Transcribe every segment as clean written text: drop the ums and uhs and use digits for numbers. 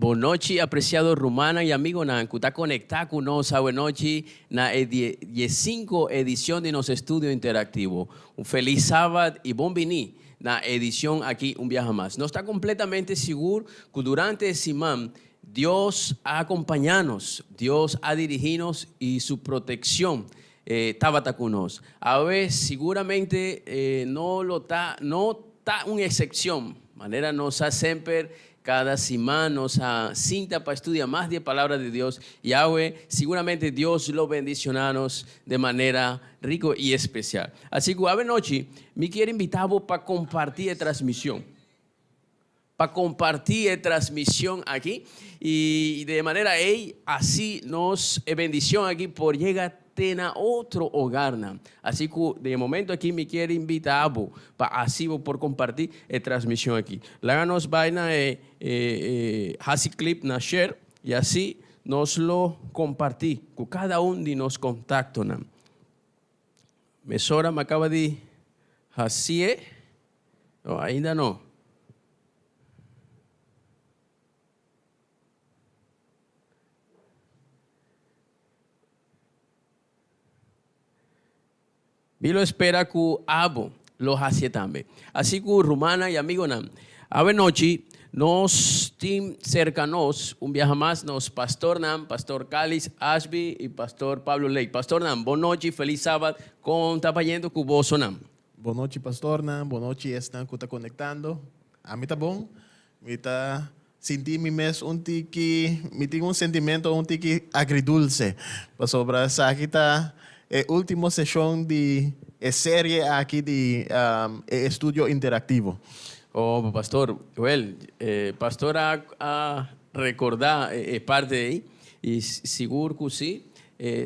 Bon nochi apreciado rumannan y amigonan cu ta conecta cu nos awe nochi na e diescinco edicion di nos estudio interactivo. Un feliz Sabat y bon bini na edicion aki un biaha mas. Nos ta completamente sigur cu durante e siman Dios a acompaña nos, Dios a dirigi nos y su proteccion tabata cu nos. Awe siguramente no lo ta no ta un excepcion, manera nos sa semper Kada siman nos a sinta pa studia mas di e Palabra di Dios i awe siguramente Dios lo bendiciona nos de manera rico i especial. Asi cu awe nochi mi kier invita bo pa comparti e transmision, pa comparti e transmision aki i de manera ey asi nos e bendicion aki por yega te na otro hogarnan. Así ku den e momento aki mi kier invita bo pa así bo por comparti e transmision aki. Laga nos bai na e hasi clip na share y así nos lo comparti ku cada un di nos contactonan. Mesora mi a caba di haci'e, no ainda no. Mi lo espera ku abo lo hacié tambe. Así ku rumannan i amigonan, awe nochi nos tin serka nos un biaha mas nos pastornan, Pastor Calis Ashby i Pastor Pablo Lake. Pastornan, bon nochi, felis sabat, kon ta bayendo ku bosonan? Bon nochi pastornan, bon nochi esnan ku ta konektando. Ami ta bon, mi ta Sinti mi mes un tiki, mi tin un sentimento un tiki agridulce, pasobra esaki ta e ultimo seshon di e serie aki di e estudio interactivo. Oh, pastor, wel, pastor a a recorda e parte ei y sigur cu si,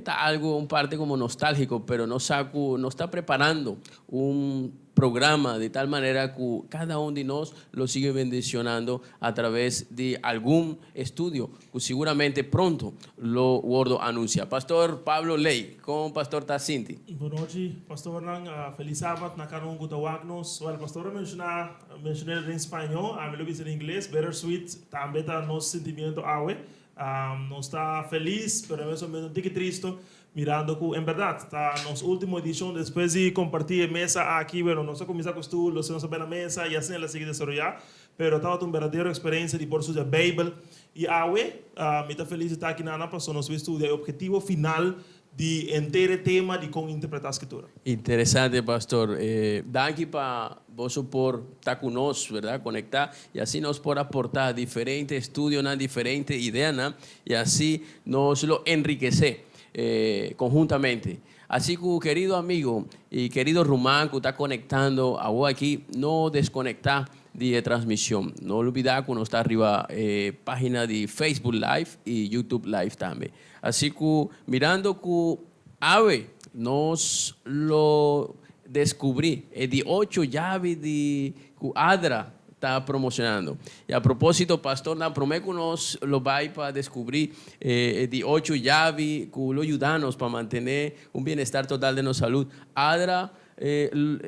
ta algo un parte como nostalgico, pero nos sa cu nos ta preparando un programa di tal manera cu cada un di nos lo sigui bendicionando a traves di algun estudio cu siguramente pronto lo wordo anuncia. Pastor Pablo Ley, con pastor ta sinti? Bon nochi pastornan, feliz sabat na cada un cu ta wak nos. Well, pastor a menciona, mencion'el den spaño, ami lo bisa den ingles, bittersweet tambe ta nos sentimiento awe. Nos ta feliz, pero na mes momento un tiki tristo Mirando cu en berdad ta nos ultimo edicion despues di comparti e mesa aki, bueno nos a cuminsa cu stoel, nos a bay na mesa y asina el a sigui desaroya, pero tabata un berdadero experiencia di por studia Bijbel y awe mi ta feliz di ta aki nana pasobra nos bay studia e objetivo final di henter e tema di con interpreta Scritura. Interesante pastor, danki pa boso por ta cu nos, verdad, conecta y asina nos por aporta diferente estudionan, diferente ideanan y asi nos lo enrikesé konhuntamente. Así ku kerido amigo i kerido ruman ku ta konektando awor aki, no deskonektá di e transmishon. No olbidá ku nos ta riba e página di Facebook Live i YouTube Live tambe. Así ku mirando ku awe nos lo deskubrí e di ocho yabi di ku Adra ta promocionando. Y a propósito, pastornan, promé cu nos lo bay pa descubrí e di ocho yabi cu lo yuda nos pa mantené un bienestar total den nos salud, Adra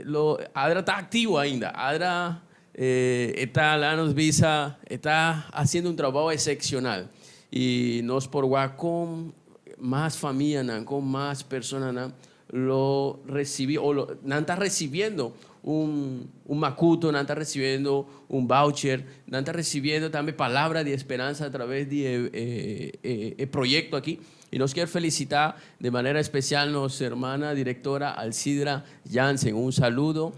lo, Adra ta activo ainda. Adra e ta, laga nos bisa, e ta haciendo un trabao excepcional. Y nos por wak con mas famianan, con mas personanan lo recibi o lo nan ta recibiendo un un macuto, nan ta recibiendo un voucher, nan ta recibiendo tambe palabra di esperanza a traves di e e e proyecto aki. Y nos kier felicita de manera especial nos hermana directora Alcidra Jansen. Un saludo,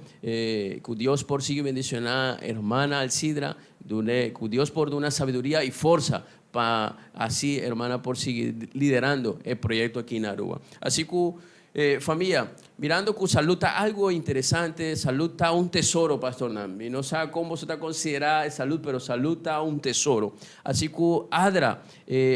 cu Dios por sigui bendiciona hermana Alcidra, dune cu Dios por duna sabiduria y forza Pa asi hermana por sigui liderando e proyecto aki na Aruba. Asi cu famia, mirando cu salud ta algo interesante, salud ta un tesoro pastornan. Mi no sa con boso ta considera e salud pero salud ta un tesoro. Asi cu Adra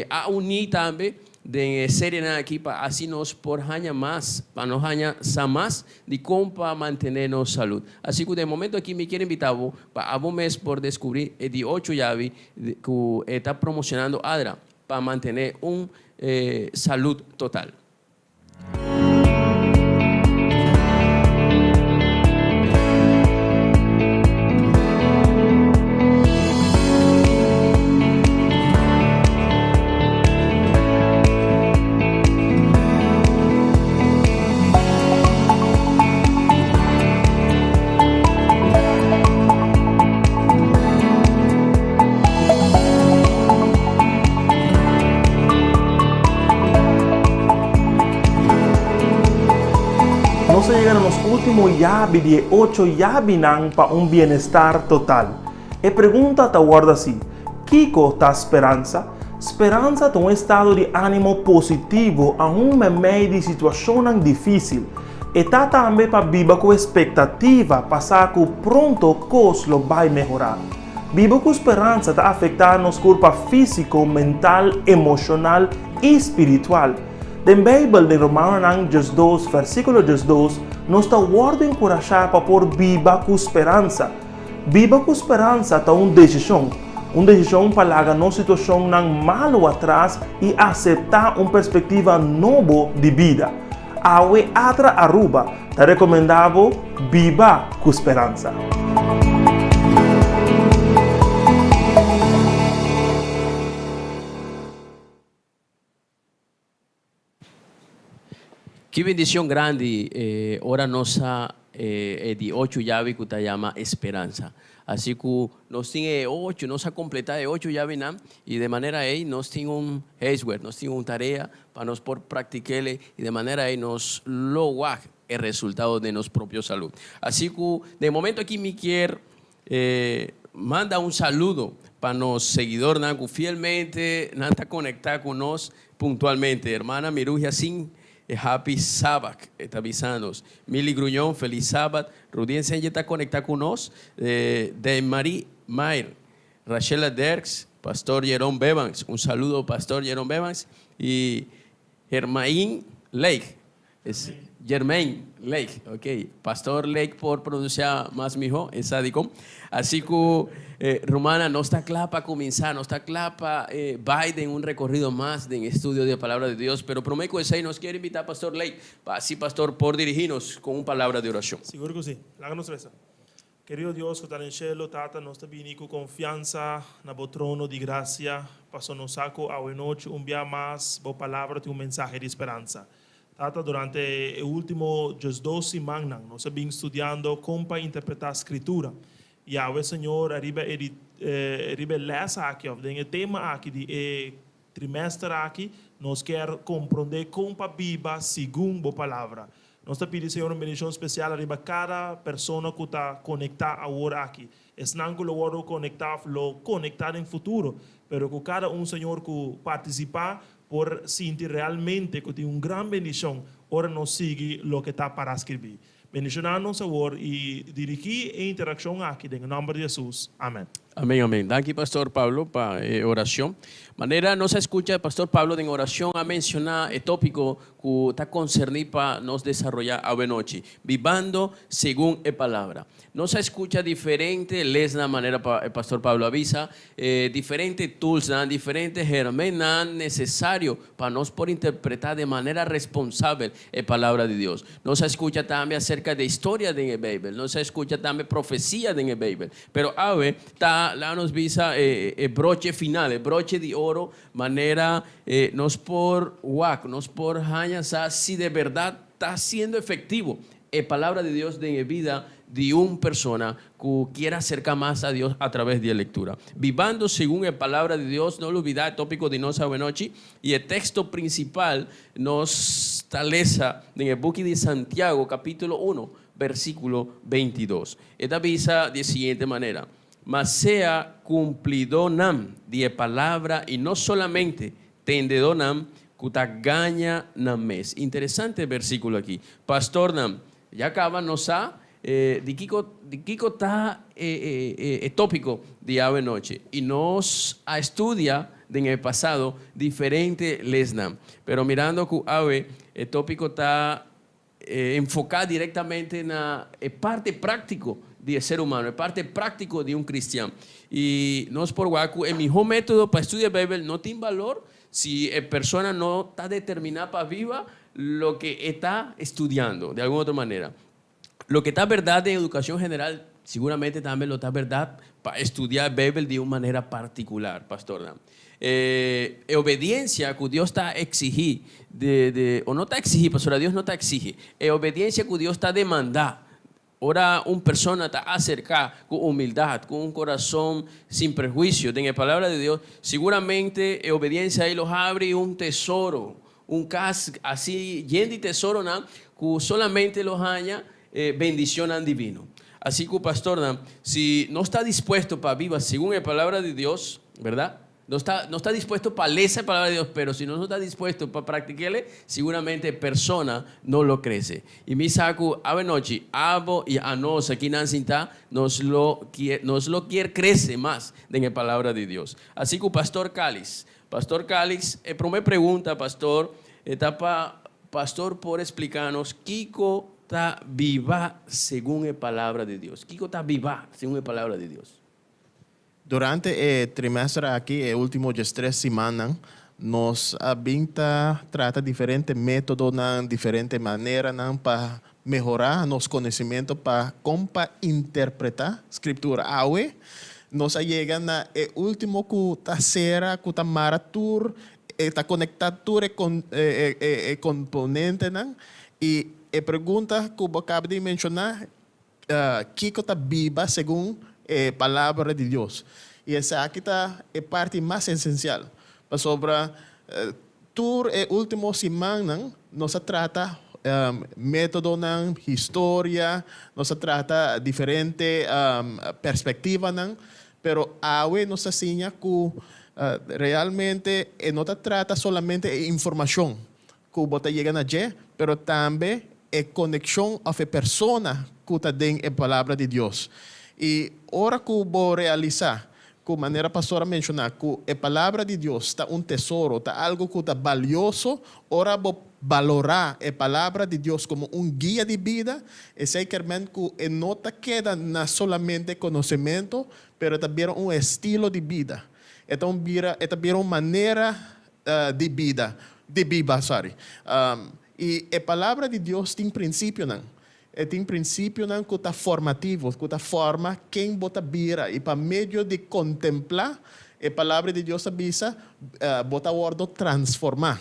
a uni tambe den e serienan aki pa asi nos por haña mas, pa nos haña sa mas di con pa mantene nos salud. Asi cu den momento aki mi kier invita bo pa abo mes por descubri e di ocho yabi ku e ta promocionando Adra pa mantene un salud total. Nos a yega na nos último yabi di e ocho yabinan pa un bienestar total. E pregunta ta wòrdu así, Kiko ta speransa? Speransa ta un estado di ánimo positivo aun meimei di situashonnan difísil. E ta tambe pa biba ku espektativa pa sa ku pronto kos lo bai mehorá. Biba ku speransa ta afektá nos kurpa físiko, mental, emoshonal i spiritual. Den Beibel, den Romanonan 12, versíkulo 12, nos ta wòrdu enkurashá pa por biba ku speransa. Biba ku speransa ta un desishon, un desishon pa laga nos situashonnan malu atras i aseptá un perspektiva nobo di bida. Awe Atra Aruba ta rekomendá bo biba ku speransa. Ki bendicion grandi ora nos sa e di ocho yabi cu ta yama esperansa. Asi cu nos tin e ocho, nos a completa e ocho yabinan y de manera ey nos tin un huiswerk, nos tin un tarea pa nos por practiquele y de manera ey nos lo wak e resultado den nos propio salud. Asi cu den momento aki mi kier Manda un saludo pa nos seguidornan ku fielmente nan ta konektá ku nos puntualmente. Hermana Mirugia Sin, Happy Sabbath, e ta bisa nos. Mili Gruñon, Feliz Sabbat. Rudien Senje ta konektá ku nos. Daymarie Mair, Rachela Derks, Pastor Jeron Bevans, un saludo Pastor Jeron Bevans y Germain Lake. Es Jermaine Lake, ok. Pastor Lake por pronuncia mas miho, e sa dikon. Así ku, rumana, nos ta kla pa kuminsá, nos ta kla pa bai den un rekorrido mas den estudio di e Palabra di Dios. Pero promé ku esei nos kier invitá Pastor Lake pa así Pastor por dirigí nos ku un palabra di orashon. Sigur ku si. Laga nos resa. Kerido Dios ku ta den shelu, Tata, nos ta bini ku konfiansa na Bo trono di grasia, paso nos sa ku awenochi un bia mas Bo Palabra tin un mensahe di speransa. Tata, durante e ultimo diesdos simannan nos a bin studiando kon pa interpretá Skritura. I awe, Señor, ariba e di riba e lès aki òf den e tema aki di e trimester aki, nos kier komprondé kon pa biba segun Bo Palabra. Nos ta pidi Señor un bendicion special ariba cada persona cu ta conecta awor aki. Esnan cu lo wordo conecta of lo conecta den futuro, pero cu cada un Señor cu participa por sinti realmente cu tin un gran bendicion ora nos sigui loke ta para scribi. Bendiciona nos awor y dirigi e interaccion aki den e nomber di Jesus. Amen. Amen, amen. Danki Pastor Pablo pa e oracion. Manera nos a scucha Pastor Pablo den oracion a menciona e topico ku ta konserní pa nos desaroyá awenochi, bibando segun e Palabra. Nos a skucha diferente lesnan manera e pastor Pablo a bisa, diferente toolsnan, diferente hermennan nesesario pa nos por interpretá de manera responsabel e Palabra di Dios. Nos a skucha tambe aserka di historia den e Beibel, nos a skucha tambe profesia den e Beibel. Pero awe ta laga nos bisa e broche final, e broche di oro Manera nos por wak, nos por haña sa si de berdad ta siendo efectivo e Palabra di Dios den e bida di un persona cu kier acerca mas a Dios a traves di e lectura. Bibando segun e Palabra di Dios, no lubida e topico di nos awenochi y e texto principal nos ta lesa den e buki di Santiago capitulo uno versiculo 22. E ta bisa di e siguiente manera. Ma sea cumplidónan di e palabra y no solamente tendedónan cu ta gaña nan mes. Interesante e versiculo aki. Pastornan, ya caba nos sa di kico di kico ta e topico di awe nochi y nos a estudia den e pasado diferente lesnan. Pero mirando cu awe e topico ta Enfoká direktamente na e parte práktiko di e ser humano, e parte práktiko di un kristian. I nos por wak ku e mihó método pa studia Beibel no tin balor si e persona no ta determiná pa biba loke e ta studiando. Di algun otro manera, loke ta bèrdat den edukashon general siguramente tambe lo ta bèrdat pa studia Beibel di un manera partikular, pastornan. E obediencia cu Dios ta exigi de, de, o no ta exigi, pasobra Dios no ta exigi. E obediencia cu Dios ta demanda ora un persona ta acerca cu humildad, cu un corazon sin prehuicio den e Palabra di Dios, siguramente e obediencia ey lo habri un tesoro. Un kas asina yen di tesoronan ku solamente lo haña bendishonnan divino. Asina ku, pastornan, si no ta dispuesto pa biba segun e palabra di Dios, berdat? No ta dispuesto pa lesa e palabra di Dios, pero si no ta dispuesto pa praktik'é, siguramente persona no lo krese. I mi sa ku anochi, abo i anos aki nan sinta, nos lo kier krese mas den e palabra di Dios. Asina ku Pastor Calis, Pastor Calis, promé pregunta, pastor, ta pa pastor por splika nos kiko ta biba segun e palabra di Dios. Kiko ta biba segun e palabra di Dios. Durante e trimestre aki, e último 3 siman, nos a bin ta trata diferente método, diferente manera pa mehorá nos konosementu pa kon pa interpretá skritura. Awe, nos a yega na e último ku ta sera, ku ta mara tur, ta konektá tur e komponentenan. I e pregunta ku bo a kaba di menshoná, kiko ta biba segun e palabra di Dios. I esaki ta e parti mas esensial. Pasobra tur e último siman nos a trata métodonan, historia, nos a trata diferente perspektivanan, pero awe nos a siña ku realmente no ta trata solamente informashon ku bo ta yega na dje, pero tambe e konekshon òf e persona ku ta den e palabra di Dios. I ora ku bo realisá, ku manera pastor a menshoná, ku e palabra di Dios ta un tesoro, ta algu ku ta balioso, ora bo balorá e palabra di Dios komo un guia di bida, esei ke men ku e no ta keda na solamente konosementu, pero tambe un estilo di bida. E ta un manera di biba, sorry. I e palabra di Dios tin prinsipionan. E tin prinsipionan ku ta formativo, ku ta forma ken bo ta bira. I pa medio di kontemplá, e palabra di Dios bisa, bo ta wòrdu transformá.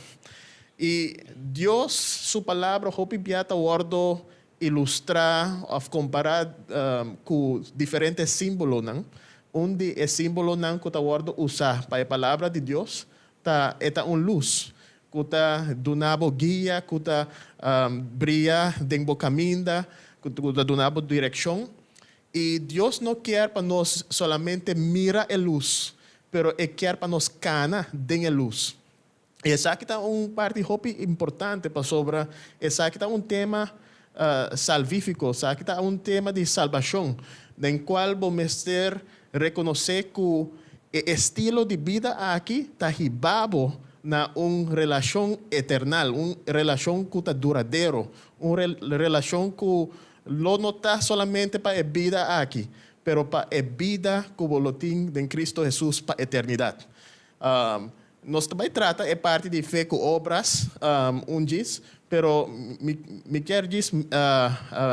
I Dios, su palabra, hopi bia ta wòrdu ilustrá òf kompará ku diferente símbolonan. Un di e símbolonan ku ta wòrdu usá pa e palabra di Dios, ta, e ta un lus, ku ta duna bo guia, ku ta bria den bo kaminda, ku ta duna bo direkshon. I Dios no ke pa nos solamente mira e lus, pero e ke pa nos kana den e lus. I esaki ta un parti hopi importante pasobra esaki ta un tema salvífiko, esaki ta un tema di salbashon, den kual bo mester rekonosé ku e estilo di bida aki ta hiba bo na un relashon eternal, un relashon ku ta duradero, un relashon ku lo no ta solamente pa e bida aki, pero pa e bida ku bo tin den Kristu Hesus pa eternidat. Nos tambe ta trata e parti di fe ku obras, un dies, pero mi ke djis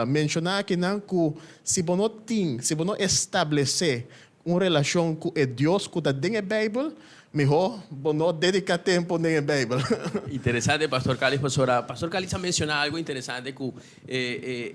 menshoná akinan ku si bo no tin, si bo no establesé un relashon ku e Dios ku ta den Beibel, mihó bo no dediká tempu den Beibel. Interesante, Pastor Calis. Pastor, Pastor Calis a menshoná algu interesante ku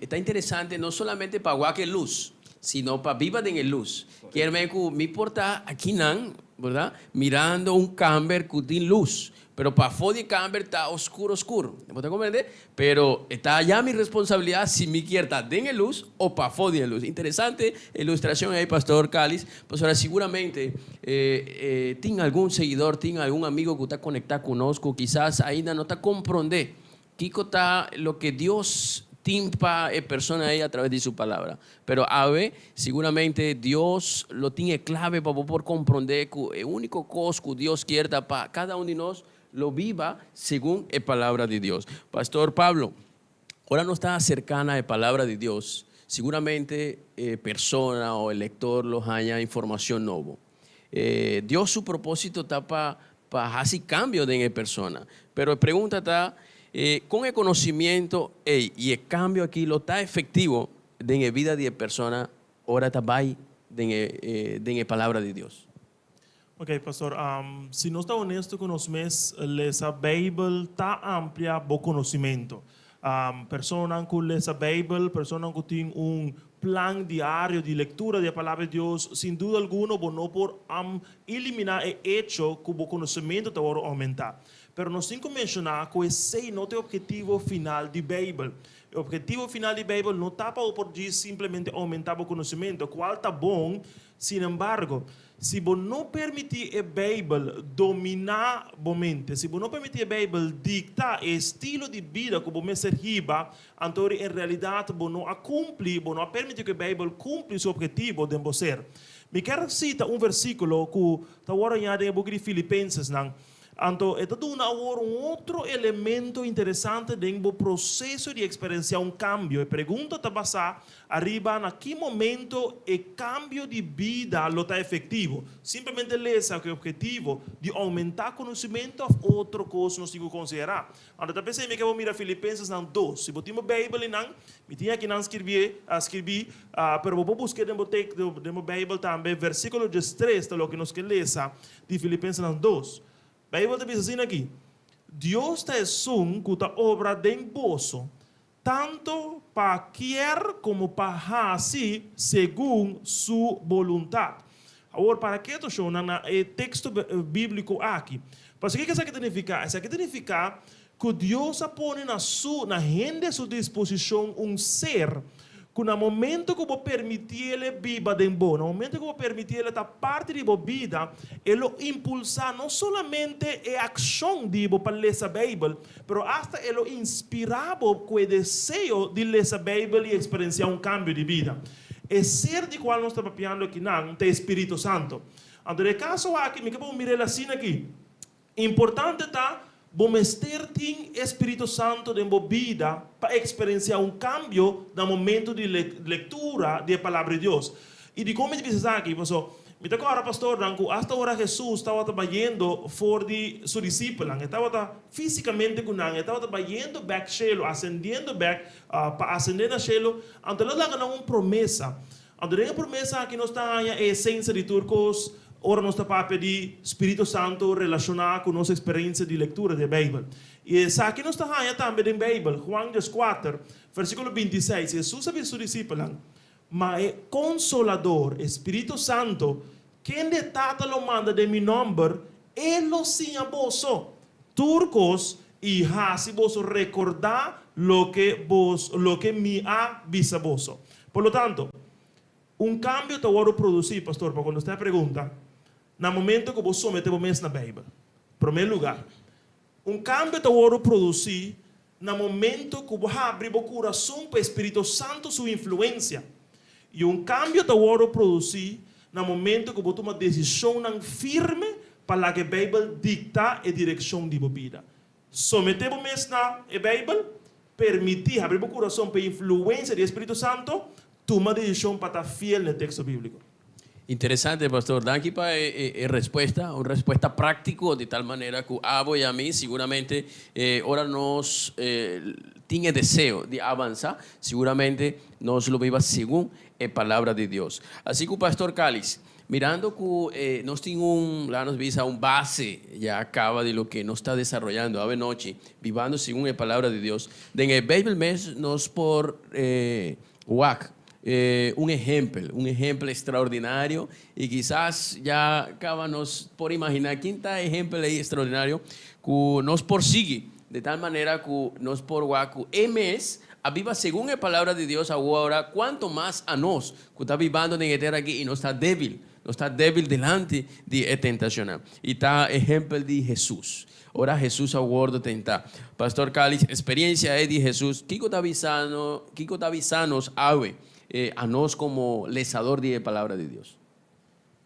ta interesante no solamente pa wak lus, sino pa biba den lus. Ke men ku mi por ta akinan, berdat? Mirando un kamber ku tin lus, pero pafó di kamber ta oskur oskur. Bo ta komprondé? Pero ta ya mi responsabilidat si mi ke ta den lus òf pafó di lus. Interesante ilustrashon ei, Pastor Calis. Pastor, siguramente tin algun siguidó, tin algun amigu ku ta konektá ku nos, kisas ainda no ta komprondé kiko ta loke Dios tin pa e persona ei a traves di su palabra. Pero awe, siguramente Dios lo tin klave pa por komprondé ku e úniko kos ku Dios ke pa kada un di nos lo biba segun e palabra di Dios. Pastor Pablo, ora nos ta serka na e palabra di Dios, siguramente persona òf lektor lo haña informashon nobo. Dios su propósito ta pa hasi kambio den persona. Pero e pregunta ta, ku e konosementu i e kambio aki lo ta efektivo den bida di persona ora ta bai den palabra di Dios? Ok, pastor, si nos ta honesto ku nos mes, lesa Beibel ta amplia bo konosementu. Persona ku lesa Beibel, persona ku tin un plan diario di lektura di palabra di Dios, sin duda alguna, bo no por eliminá e echo ku bo konosementu ta oumentá. Pero nos tin ku menshoná ku esei no ta e obhetivo final di Beibel. E obhetivo final di Beibel no ta pa bo por djis simplemente oumentá bo konosementu, kual ta bon. Sin embargo, si bo no permití e Beibel dominá bo mente, si bo no permití e Beibel dikta e estilo di bida ku bo mester hiba, anto en realidat bo no a kumpli, bo no a permití ku e Beibel kumpli su obhetivo den bo ser. Mi kier sita un versíkulo ku ta wòrdu hañá den e buki di Filipensesnan. Anto e ta duna awor un otro elemento interesante den bo proseso di eksperensiá un kambio. E pregunta ta basá ariba na ki momento e kambio di bida lo ta efektivo. Simplemente lesa ku e ophetivo di oumentá konosementu òf otro kos nos tin ku konsiderá. Anto ta p'esei mi ke bo mira Filipensesnan 2. Si bo tin bo Beibel einan, mi tin akinan skirbié, skirbí, pero bo por busk'é den bo tek, den bo Beibel tambe. Versíkulo 13 ta loke nos ke lesa. Di Filipensenan 2. Beibel ta bisa asina aki, Dios ta esun ku ta obra den boso, tantu pa kier komo pa hasi segun su boluntat. Awor, para ke ta shona na e teksto bíbliko aki? Pasobra kiko esaki ta nifiká? Esaki ta nifiká Ku Dios a pone na su, na hende su disposishon un ser ku na momento ku bo permitiele biba den bo, na momento ku bo permitiele ta parti di bo bida, e lo impulsá no solamente e akshon di bo pa lesa Beibel, pero asta e lo inspirá bo ku e deseo di lesa Beibel i eksperensiá un kambio di bida. E ser di kual nos ta papiando akinan ta e Spiritu Santu. Anto den e kaso aki mi ke pa bo mir'el asina aki. Importante ta, bo mester tin e Spirito Santo den bo bida pa eksperensiá un kambio na momento di lektura di e Palabra di Dios. I dikon mi ta bisa esaki? Paso, mi ta kòrda pastornan ku asta ora Hesus tabata bayendo for di su disipelnan, e tabata físikamente ku nan, e tabata bayendo bèk shelu, asendiendo bèk pa asendé na shelu, anto el a laga nan un promesa. Anto den e promesa aki nos ta haña e esensia di tur kos ora nos ta papia di Spiritu Santu relashoná ku nos eksperensia di lektura di e Beibel. I esaki nos ta haña tambe den Beibel. Juan 14, versíkulo 26, Hesus a bisa su disipelnan, Ma e Konsolador, e Spiritu Santu, kende e Tata lo manda den mi nòmber, e lo siña boso tur kos i hasi boso rekordá loke bos loke mi a bisa boso. Por lo tanto, un kambio ta wòrdu produsí, pastor, pa kontestá e pregunta, na momento ku bo someté bo mes na Beibel. Promé lugá, un kambio ta wòrdu produsí na momento ku bo habri bo kurason pa e Spiritu Santu su influensia. I un kambio ta wòrdu produsí na momento ku bo tuma desishonnan firme pa laga e Beibel diktá e direkshon di bo bida. Someté bo mes na e Beibel, permití, habri bo kurason pa e influensia di e Spiritu Santu, tuma desishon pa ta fiel na e teksto bíbliko. Interesante, pastor. Danki pa e respuesta, un respuesta práctico, di tal manera cu abo y ami siguramente ora nos tin e deseo di avansa, siguramente nos lo biba segun e palabra di Dios. Asi cu pastor Calis, mirando cu nos tin un, laga nos bisa, un base ya caba di loke nos ta desaroyando awe nochi, bibando segun e palabra di Dios, den e Bijbel mes nos por wak un ehempel, un ehempel extraordinario y kisas ya caba nos por imagina kin ta e ehempel ey extraordinario cu nos por sigui de tal manera cu nos por wak cu e mes a biba segun e palabra di Dios awor cuanto mas anos cu ta bibando den e tera aki y nos ta debil, nos ta debil dilanti di e tentacionnan y ta ehempel di Jesus. Ora Hesus a wordo tentá. Pastor Calix, experiencia e di Hesus, kiko ta bisa no, kiko ta bisa nos awe, a nos como lesador di e Palabra di Dios?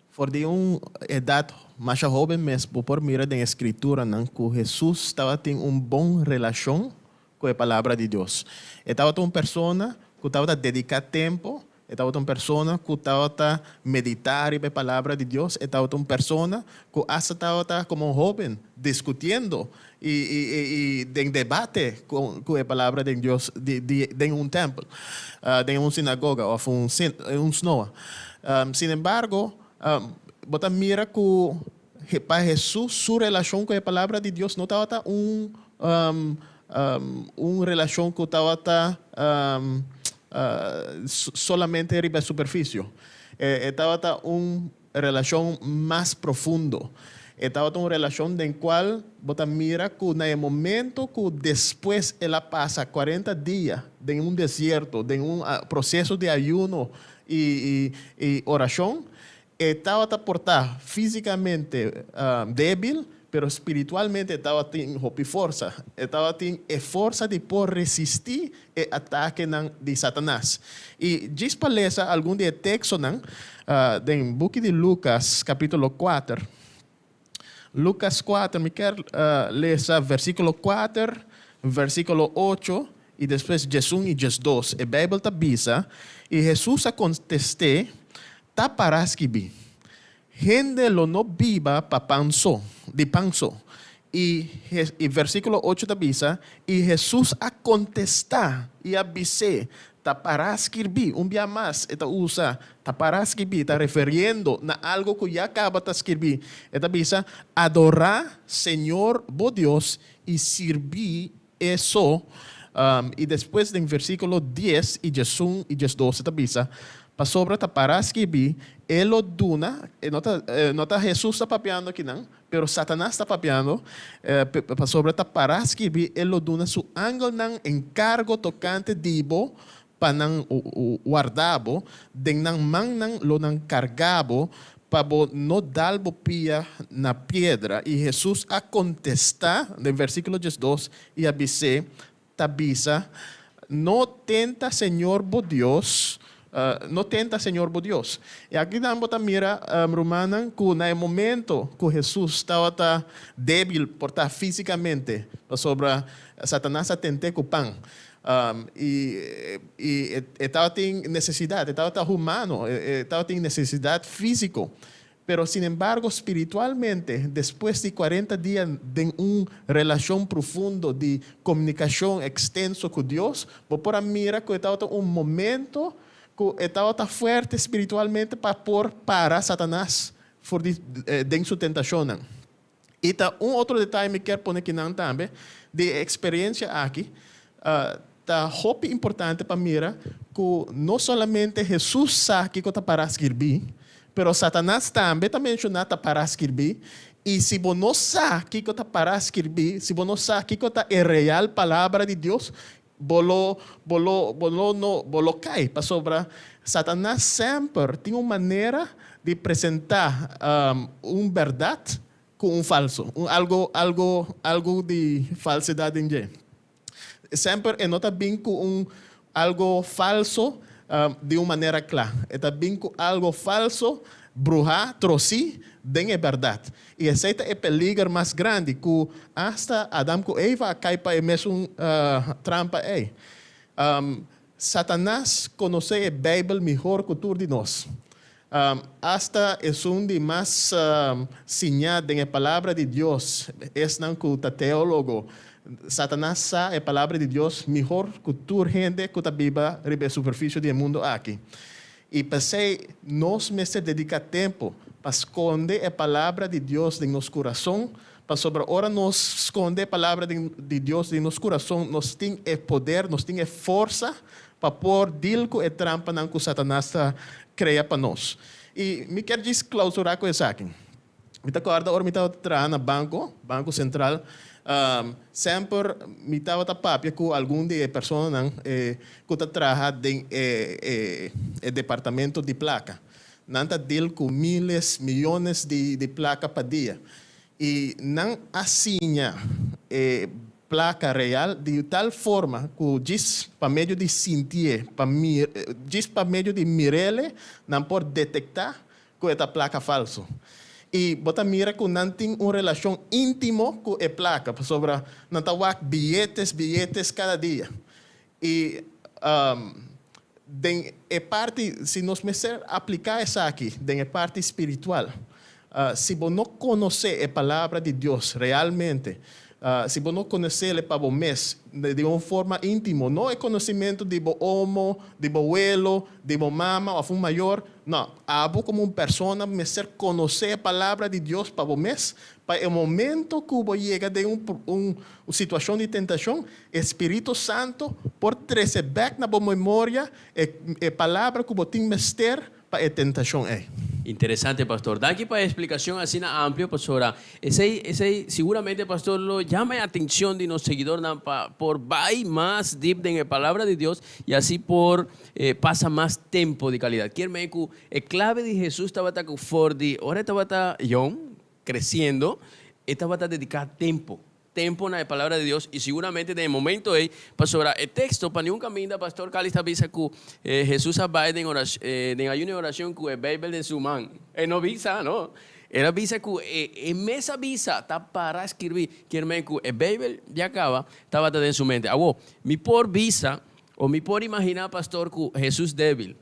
For di un edat masha hoben mes bo por mira den e Skrituranan ku Hesus tabatin un bon relashon ku e Palabra di Dios. E tabata un persona ku tabata dediká tempu. E tabata un persona ku tabata meditá riba e Palabra di Dios. E tabata un persona ku asta tabata komo un hóben diskutiendo i i den debate ku e Palabra di Dios den un tèmpel, den un sinagoga òf un un snoa. Sinembargo, bo ta mira ku pa Hesus su relashon ku e Palabra di Dios no tabata un un relashon ku tabata solamente riba e superfisio. E tabata un relashon mas profundo. E tabata un relashon den kual bo ta mira ku na e momento ku despues el a pasa 40 dia den un desierto, den un proseso di ayuno i i orashon, e tabata por ta físikamente débil, pero spiritualmente e tabatin hopi forsa. E tabatin e forsa di por resistí e atakenan di Satanas. I djis pa lesa algun di e tekstonan den buki di Lukas kapítulo 4. Lukas 4, mi kier lesa versíkulo 4, versíkulo 8 i despues 11 i 12. E Beibel ta bisa, I Hesus a kontest'é, Ta pará skibí, Hende lo no biba pa pan so, di pan so. I i versíkulo 8 ta bisa, I Hesus a kontestá i a bis'é, Ta pará skirbí. Un bia mas e ta usa ta pará skirbí, ta referiendo na algu ku ya kaba ta skirbí. E ta bisa, Adorá Señor bo Dios i sirbi e so. I despues den versíkulo 10 i 11 i 12 e ta bisa, Pasobra ta pará skirbí, E lo duna, e no ta, no ta Hesus ta papiando akinan, pero Satanas ta papiando, pasobra ta pará skirbí, E lo duna su angelnan enkargo tokante di bo pa nan warda bo, den nan mannan lo nan karga bo, pa bo no dal bo pia na piedra. I Hesus a kontestá, den versíkulo 12, i a bis'é, Ta bisa, No tenta Señor bo Dios, no tenta Señor bo Dios. I akinan bo ta mira, rumannan, ku na e momento ku Hesus tabata débil, por ta físikamente, pasobra Satanas a tent'é ku pan, i e tabatin nesesidat, e tabata humano, e tabatin nesesidat físiko. Pero sinembargo spiritualmente, despues di 40 dia den un relashon profundo di komunikashon ekstenso ku Dios, bo por a mira ku e tabata un momento ku e tabata fuerte spiritualmente pa por para Satanas for di den su tentashonnan. I ta un otro detaye mi kier pone kinan tambe di e eksperensia aki, ta hopi importante pa mira ku no solamente Hesus sa kiko ta pará skirbí, pero Satanas tambe ta menshoná ta pará skirbí, i si bo no sa kiko ta pará skirbí, si bo no sa kiko ta e real palabra di Dios, bo lo bo lo bo lo no bo lo kai, pasobra Satanas semper tin un manera di presentá un bèrdat ku un falso, un algo algo algo di falsedat den dje. Semper e no ta bin ku un algo falso di un manera kla. E ta bin ku algo falso, bruhá, trosí den e bèrdat. I esei ta e peliger mas grandi, ku asta Adam ku Eva a kai pa e mesun trampa ei. Satanas konosé e Beibel mihor ku tur di nos. Asta esun di mas siñá den e Palabra di Dios, esnan ku ta teólogo, Satanas sa e Palabra di Dios mihor ku tur hende ku ta biba riba e superfisio di e mundu aki. I p'esei nos mester dediká tempu pa skonde e Palabra di Dios den nos kurason, pasobra ora nos skonde e Palabra di Dios den nos kurason, nos tin e poder, nos tin e forsa pa por dil ku e trampanan ku Satanas ta krea pa nos. I mi kier djis klausurá ku esaki. Mi ta kòrda ora mi tabata traha na banko, Banko Sentral, semper mi tabata papia ku algun di e personanan ku ta traha den e departamento di plaka. Nan ta deal ku miles, miyones di plaka pa dia. I nan a siña e plaka real di tal forma ku djis pa medio di sintié, pa djis pa medio di mir'é nan por detektá ku e ta plaka falsu. I bo ta mira ku nan tin un relashon íntimo ku e plaka, pasobra nan ta wak biyetes, biyetes kada dia. I den e parti, si nos mester apliká esaki den e parti spiritual, si bo no konosé e Palabra di Dios realmente, Si bo no konosele pa bo mes di un forma íntimo, no e konosementu di bo omo, di bo welo, di bo mama òf un mayor, no, abo komo un persona mester konosé e Palabra di Dios pa bo mes, pa e momento ku bo yega den un un situashon di tentashon, e Spiritu Santu por trese bèk na bo memoria e e palabra ku bo tin mester pa e tentashon ei. Interesante, pastor. Danki pa e explicacion asina amplio, pasobra esey, esey seguramente, pastor, lo llama e atencion di nos seguidornan pa por bay mas diep den e Palabra di Dios y asi por pasa mas tempo di calidad. Kier meen cu e clave di Jesus tabata cu for di ora e tabata yong, creciendo, e tabata dedica tempo. Tempo na e Palabra di Dios y seguramente den e momento ey, pasobra e texto pa niun caminda Pastor Calis ta bisa cu Jesus a bay den den ayuno y oracion cu e Bijbel den su man. E no bisa, no. El a bisa cu e mes a bisa, ta para skirbi, kier men cu e Bijbel ya caba tabata den su mente. Awo, mi por bisa o mi por imagina, Pastor, cu Jesus debil.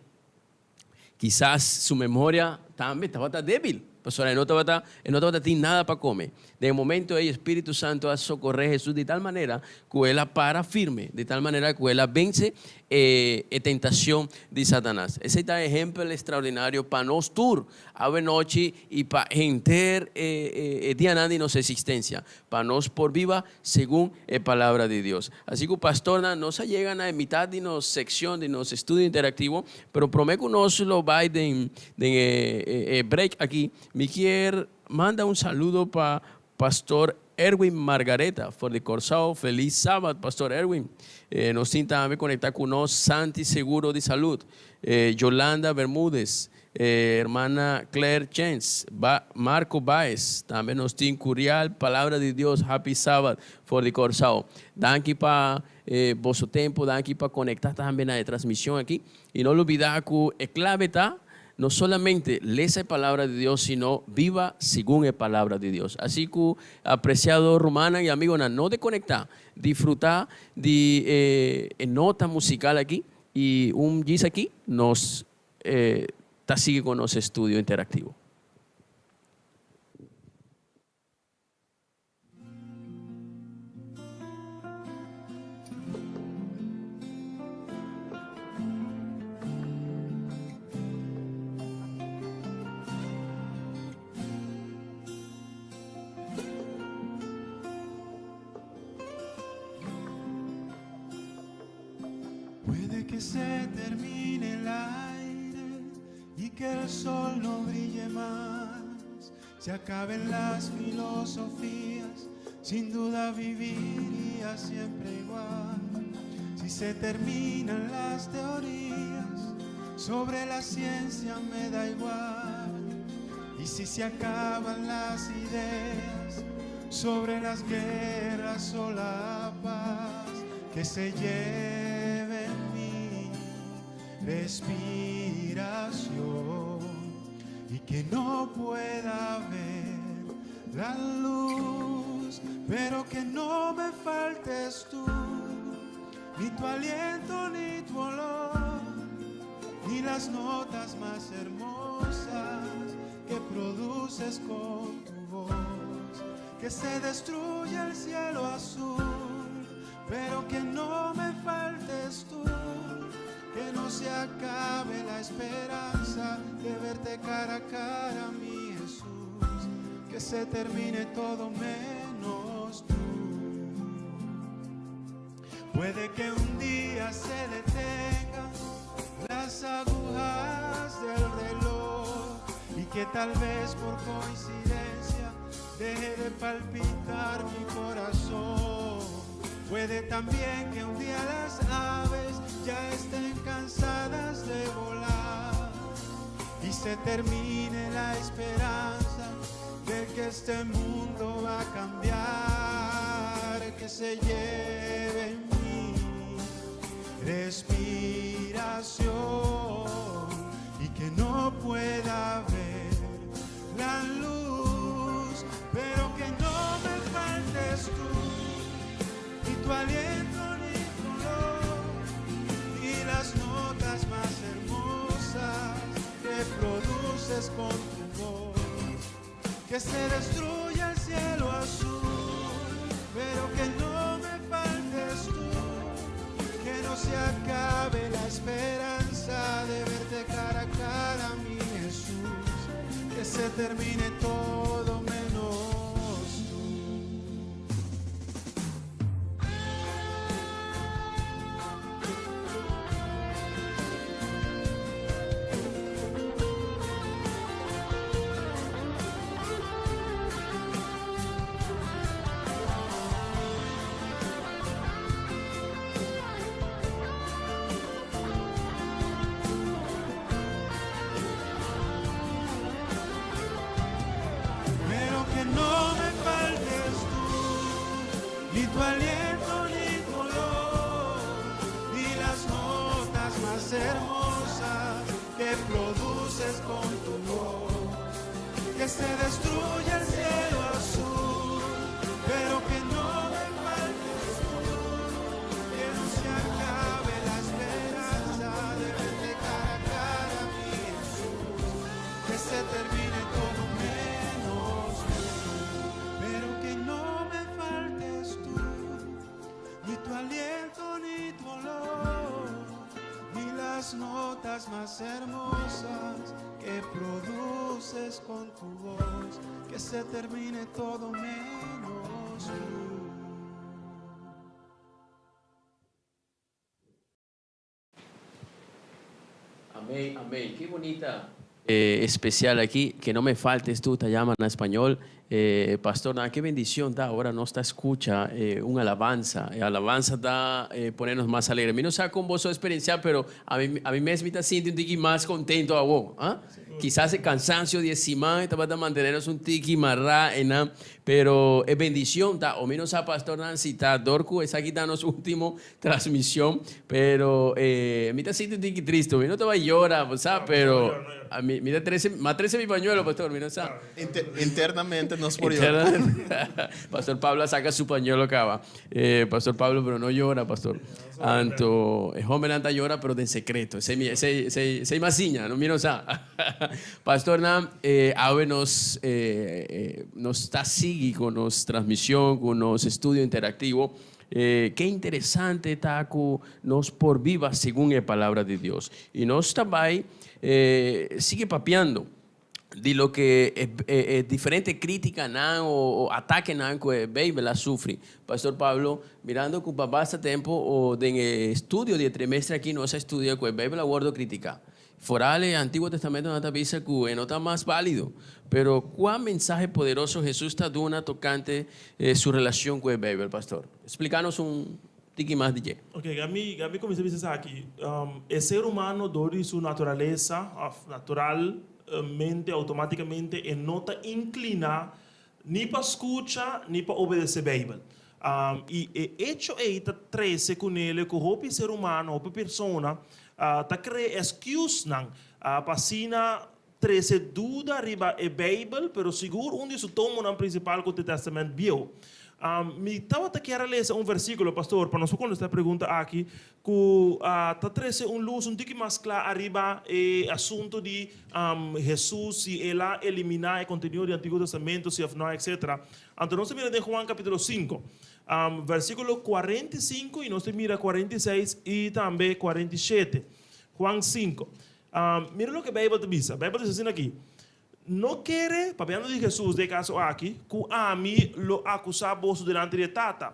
Kisas su memoria tambe tabata débil, pasobra e no tabata, e no tabata tin nada pa come. Den e momento ei, e Spiritu Santu a socorre Hesus di tal manera cu el a para firme, di tal manera cu el a vence e, e tentacion di Satanas. Esei ta ehempel extraordinario pa nos tur awe nochi y pa henter e, e, e dianan di nos existencia, pa nos por biba segun e Palabra di Dios. Así ku pastornan, nos a yega na e mitad di nos sekshon di nos estudio interactivo, pero prome ku nos lo bai den den e e break aki, mi kier manda un saludo pa Pastor Erwin Margareta for di Kòrsou. Felis Sabat, Pastor Erwin. Nos tin tambe konektá ku nos Santi Seguro di Salud, Yolanda Bermudez, Hermana Claire Chens, Marco Baez, tambe nos tin Curial, Palabra di Dios, Happy Sabbath for di Kòrsou. Danki pa boso tempu, danki pa konektá tambe na e transmishon aki. I no lubidá ku e klabe ta no solamente lesa e Palabra di Dios, sino biba segun e Palabra di Dios. Así ku, apresiado rumannan i amigonan, no dekonektá, disfrutá di e nota musikal aki i un djis aki nos E ta sigui con nos estudio interactivo. Puede que se termine el aire y que el sol no brille más. Se acaben las filosofías, sin duda viviría siempre igual. Si se terminan las teorías sobre la ciencia me da igual. Y si se acaban las ideas sobre las guerras o la paz, que se lleve mi respiración y que no pueda ver la luz, pero que no me faltes tú, ni tu aliento ni tu olor, ni las notas más hermosas que produces con tu voz, que se destruya el cielo azul, pero que no me faltes tú, que no se acabe la esperanza de verte cara a cara, mi Jesús, que se termine todo menos tú. Puede que un día se detengan las agujas del reloj y que tal vez por coincidencia deje de palpitar mi corazón. Puede también que un día las aves ya estén cansadas de volar y se termine la esperanza de que este mundo va a cambiar, que se lleve mi respiración y que no pueda ver la luz, pero que no me faltes tú, ni tu aliento ni tu olor, ni las notas más hermosas que produces con tu voz, que se destruya el cielo azul, pero que no me faltes tú, que no se acabe la esperanza de verte cara a cara, mi Jesús, que se termine todo menos tú. más hermosas que produces con tu voz. Que se destruya el cielo azul, pero que no me faltes tú. Que no se acabe la esperanza de verte cara a cara, mi Jesús. Que se termine todo menos tú, pero que no me faltes tú, ni tu aliento ni tu olor, ni las notas más hermosas que produces con tu voz. Que se termine todo menos tú. Amén, amén. Ki bunita especial aki. Que no me faltes tú, ta yama na spañó. Pastor, nada, ki bendishon ta. Awor nos ta skucha un alabansa. Alabansa ta pone nos mas alegre. Mi no sa kon bo a eksperensiá, pero ami mes mi ta sinti un tiki mas kontentu awor. Ah? Kisas e kansansio di siman tabata mantené nos un tiki mará, pero e bendishon ta. O mi no sa, Pastor Nancy, ta dor ku esaki ta nos último transmishon, pero mi ta sinti un tiki tristu. Mi no tabata yora, sabe, pero ami mi ta trese, m'a trese mi pañuelo, pastor, mi no sa. Internamente nos por yora. Pastor Pablo saka su pañuelo kaba. Pastor Pablo, pero no yora, pastor. Anto, e hóbennan ta yora, pero den sekreto. Esei masiña, no mi no sa. Pastor nan, awe nos ta sigui ku nos transmishon, ku nos estudio interaktivo. Ki interesante ta ku nos por biba segun e palabra di Dios. I nos tambe sigui papiando di loke diferente krítikanan o atakenan ku e Beibel a sufri. Pastor Pablo, mirando ku pa basta tempu o den estudio di trimestre aki nos a studia ku e Beibel a wòrdu kritiká. Foral e Antiguo Testamento nan ta bisa ku e no ta mas válido. Pero kua mensahe poderoso Hesus ta duna tokante su relashon ku e Beibel, pastor? Splika nos un tiki mas di dje. Ok, ami kuminsá bisa aki. E ser humano dor di su naturalesa, òf naturalmente, outomátikamente, e no ta inkliná ni pa skucha ni pa obedesé Beibel. I e echo ei ta trese kuné ku hopi ser humano, hopi persona, ta krea excuse-nan pa asina trese duda riba e Beibel, pero sigur un di su tomonan prinsipal ku ta e Tèstamènt Bieu. Mi tabata kier a lesa un versíkulo, pastor, pa nos por kontestá e pregunta aki, ku ta trese un lus un tiki mas kla ariba e asuntu di Hesus, si el a eliminá e kontenido di Antiguo Testamento, si òf no, etcetera. Anto nos ta mira den Juan kapítulo 5, versíkulo 45 i nos ta mira 46 i tambe 47. Juan 5. Mira loke Beibel ta bisa. Beibel ta bisa asina aki, No kere, papiando di Hesus den e kaso aki, ku ami lo akusá boso dilanti di e Tata.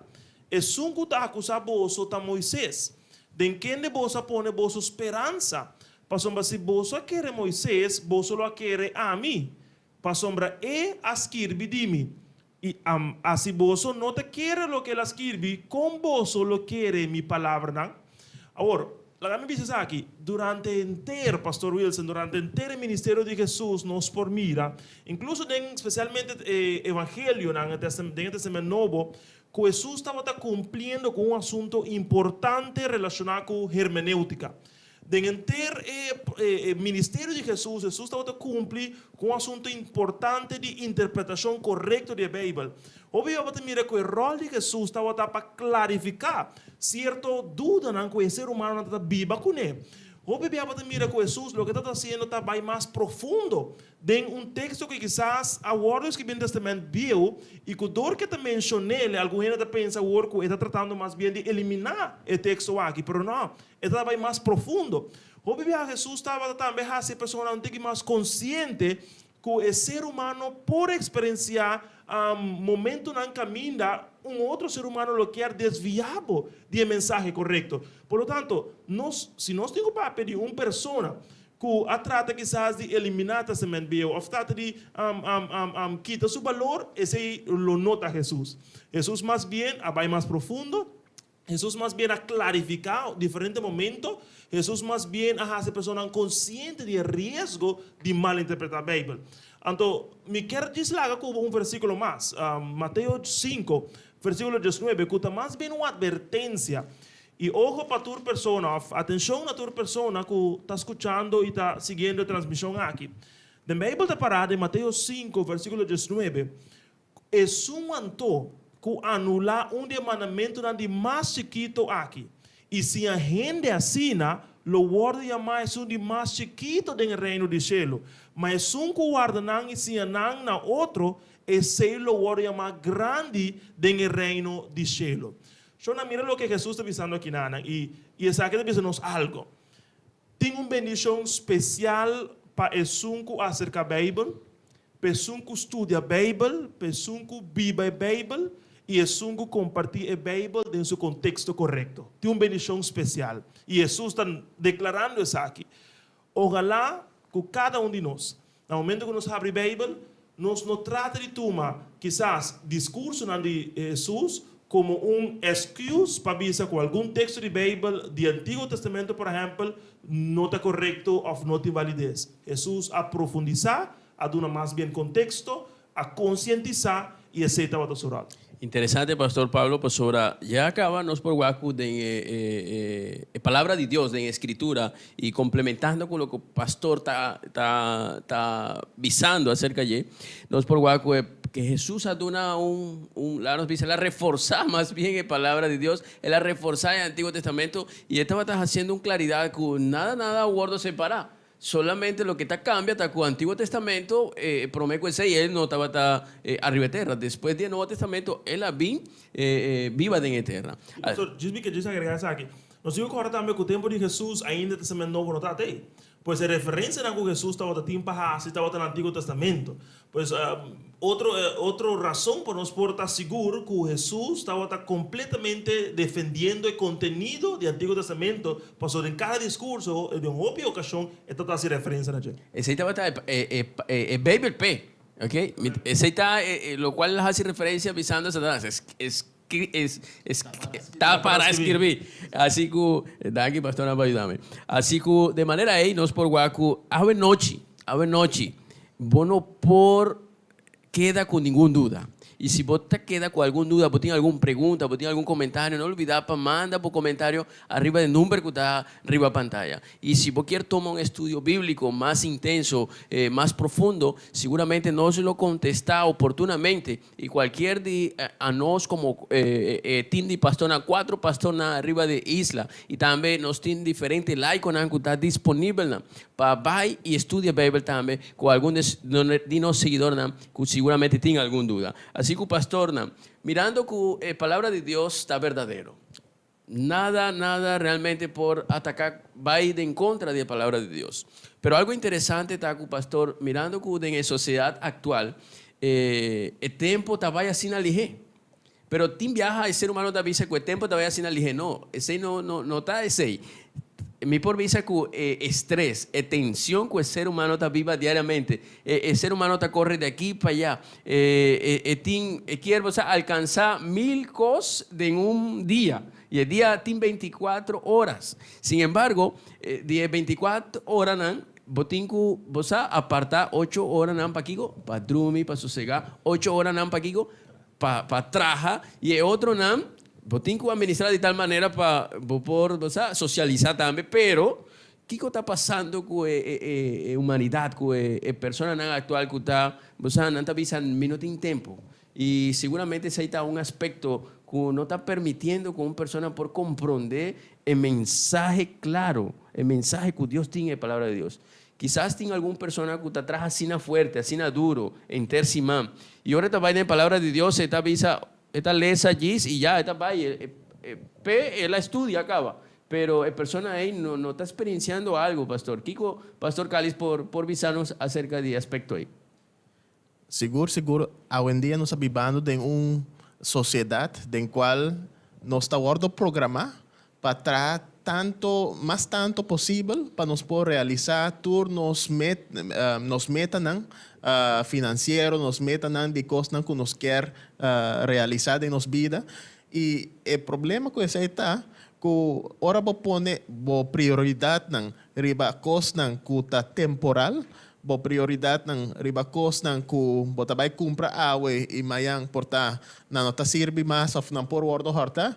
Esun ku ta akusá boso ta Moises, den kende boso a pone boso speransa. Pasobra si boso a kere Moises, boso lo a kere ami, pasobra e a skirbi di mi. I si boso no ta kere loke el a skirbi, kon boso lo kere mi palabranan? Awor, laga mi bisa esaki, durante henter, Pastor Wilson, durante henter e ministerio di Hesus nos por mira, inkluso den spesialmente e evangelionan, den e Testament Nobo, ku Hesus tabata kumpliendo ku un asunto importante relashoná ku hermeneutika. Den henter e ministerio di Hesus, Hesus tabata kumpli ku un asuntu importante di interpretashon korekto di e Beibel. Hopi tabata mira ku e ròl di Hesus tabata pa klarifiká sierto dudanan ku e ser humanonan tabata biba kuné. Hopi bia tabata mira ku Hesus loke tabata hasiendo ta bai mas profundo den un teksto ku kisas a wòrdu skibí den Tèstamènt Bieu i ku dor ku e ta menshon'é, algun hende ta pensa awor ku e ta tratando mas bien di eliminá e teksto aki, pero nò, e ta bai mas profundo. Hopi biaha Hesus tabata tambe hasi e personanan un tiki mas konsiente ku e ser humano por eksperensiá momentunan kaminda un otro ser humano lo kier desviá bo di e mensahe korekto. Por lo tanto, nos, si nos tin ku papia di un persona ku a trata kisas di eliminá Tèstamènt Bieu òf trata di kita su balor, esei lo no ta Hesus. Hesus mas bien a bai mas profundo. Hesus mas bien a klarifiká diferente momento. Hesus mas bien a hasi personanan konsiente di e riesgo di malinterpretá Beibel. Anto, mi kier djis laga ku bo un versíkulo mas, Mateo 5, versíkulo 19, ku ta mas bien un atvertensia. I ojo pa tur persona, òf atenshon na tur persona ku ta skuchando i ta siguiendo e transmishon aki. Den Beibel ta pará den Mateo 5, versíkulo 19, Esun anto ku anulá un di e mandamentunan di mas chikito aki, i siña hende asina, lo wòrdu yamá esun di mas chikito den e Reino di shelu. Ma esun ku warda nan i siña nan na otro, esei lo wòrdu yamá grandi den e Reino di shelu. Shona, mira loke Hesus ta bisando akinanan, i esaki ta bisa nos algu. Tin un bendishon spesial pa esun ku aserká Beibel, pa esun ku studia Beibel, pa esun ku biba e Beibel i esun ku kompartí e Beibel den su konteksto korekto. Tin un bendishon spesial, i Hesus ta deklarando esaki. Ohalá ku kada un di nos, na momento ku nos habri Beibel, nos no trata di tuma kisas diskursonan di Hesus komo un èsküs pa bisa ku algun teksto di Beibel di Antiguo Testamento, por ehèmpel, no ta korekto òf no tin balides. Hesus a profundisá, a duna mas bien konteksto, a konsientisá i esei tabata su ròl. Interesante, Pastor Pablo, pasobra ya caba nos por wak cu den e e Palabra di Dios, den e Escritura, y complementando cu loke Pastor ta ta ta bisando acerca dje, nos por wak cu e que Jesus a duna un un laga nos bisa el a reforsa mas bien e Palabra di Dios, el a reforsa e Antiguo Testamento y e tabata haciendo un claridad cu nada nada a wordo separa. Solamente loke ta cambia ta cu Antiguo Testamento, e prome cu esey el no tabata ariba e tera. Despues di e Nobo Testamento el a bin biba den e tera. Y pastor, djis mi ke djis agrega esaki. Nos tin cu corda tambe cu tempo di Jesus ainda Testamento Nobo no tabata ey. Pues e referencianan cu Jesus tabata tin pa haci tabata na Antiguo Testamento. Pues, otro otro rason pa nos por ta sigur ku Hesus tabata kompletamente defendiendo e kontenido di Antiguo Testamento, pasobra den kada diskurso, den hopi okashon, e tabata hasi referensia na dje. Esei tabata e e Beibel p'e, ok? Esei ta lokual el a hasi referensia bisando Satanas, es ta para skirbi. Asi ku, danki pastornan pa yuda mi. Asi ku de manera ei nos por wak ku awe nochi, awe nochi, bo no por keda ku ningun duda. I si bo ta keda ku algun duda, bo tin algun pregunta, bo tin algun komentario, no olbida pa manda bo komentario ariba e number ku ta riba pantaya. I si bo kier tuma un estudio bíbliko mas intenso, mas profundo, siguramente nos lo kontestá oportunamente. Y cualkier di a nos como e team di pastornan, cuatro pastornan ariba di isla y tambe nos tin diferente laiconan cu ta disponibelnan pa bay y estudia Bijbel tambe cu algun di nos siguidornan cu siguramente tin algun duda. Asi cu pastornan, mirando cu e palabra di Dios ta berdadero, nada, nada realmente por ataca bay den contra di e palabra di Dios. Pero algo interesante ta cu pastor, mirando cu den e sociedad actual e e tempo ta bay asina lihe. Pero tin biaha e ser humano ta bisa cu e tempo ta bay asina lihe. No, esey no no no ta esey. Mi por bisa cu e estrés, e tension cu e ser humano ta biba diariamente, e e ser humano ta corre di aki pa allá, E e tin e kier bo sa alcansa mil cos den un dia y e dia tin 24 horas. Sin embargo, di e 24 horanan bo tin cu bo sa aparta ocho horanan pa kico? Pa drumi, pa sosega, ocho horanan pa kico? Pa pa traha y e otronan bo tin cu administra di tal manera pa bo por bo sa socialisa tambe, pero Kiko ta pasando ku e humanidat, ku e personanan aktual ku ta, bo sa, nan ta bisa mi no tin tempu. I siguramente esei ta un aspekto ku no ta permitiendo ku un persona por komprondé e mensahe klaro, e mensahe ku Dios tin e Palabra di Dios. Kisas tin algun persona ku ta traha asina fuerte, asina duro, henter siman, i ora e ta bai den e Palabra di Dios e ta bisa, e ta lesa djis i ya, e ta bai, p'e el a studia kaba. Pero e persona ei no no ta experienciando algo, pastor. Kico pastor Calis por por bisa nos acerca di e aspecto ei? Sigur, sigur, awendia nos ta bibando den un sociedad den cual nos ta wordo programa pa traha tanto, mas tanto posibel pa nos por realisa tur nos met, nos metanan financiero, nos metanan di cosnan cu nos kier realisa den nos bida. I e problema ku esei ta ku ora bo pone bo prioridatnan riba kosnan ku ta temporal, bo prioridatnan riba kosnan ku bo ta bai kumpra awe i mañan por ta nan no ta sirbi mas òf nan por wòrdu hòrtá.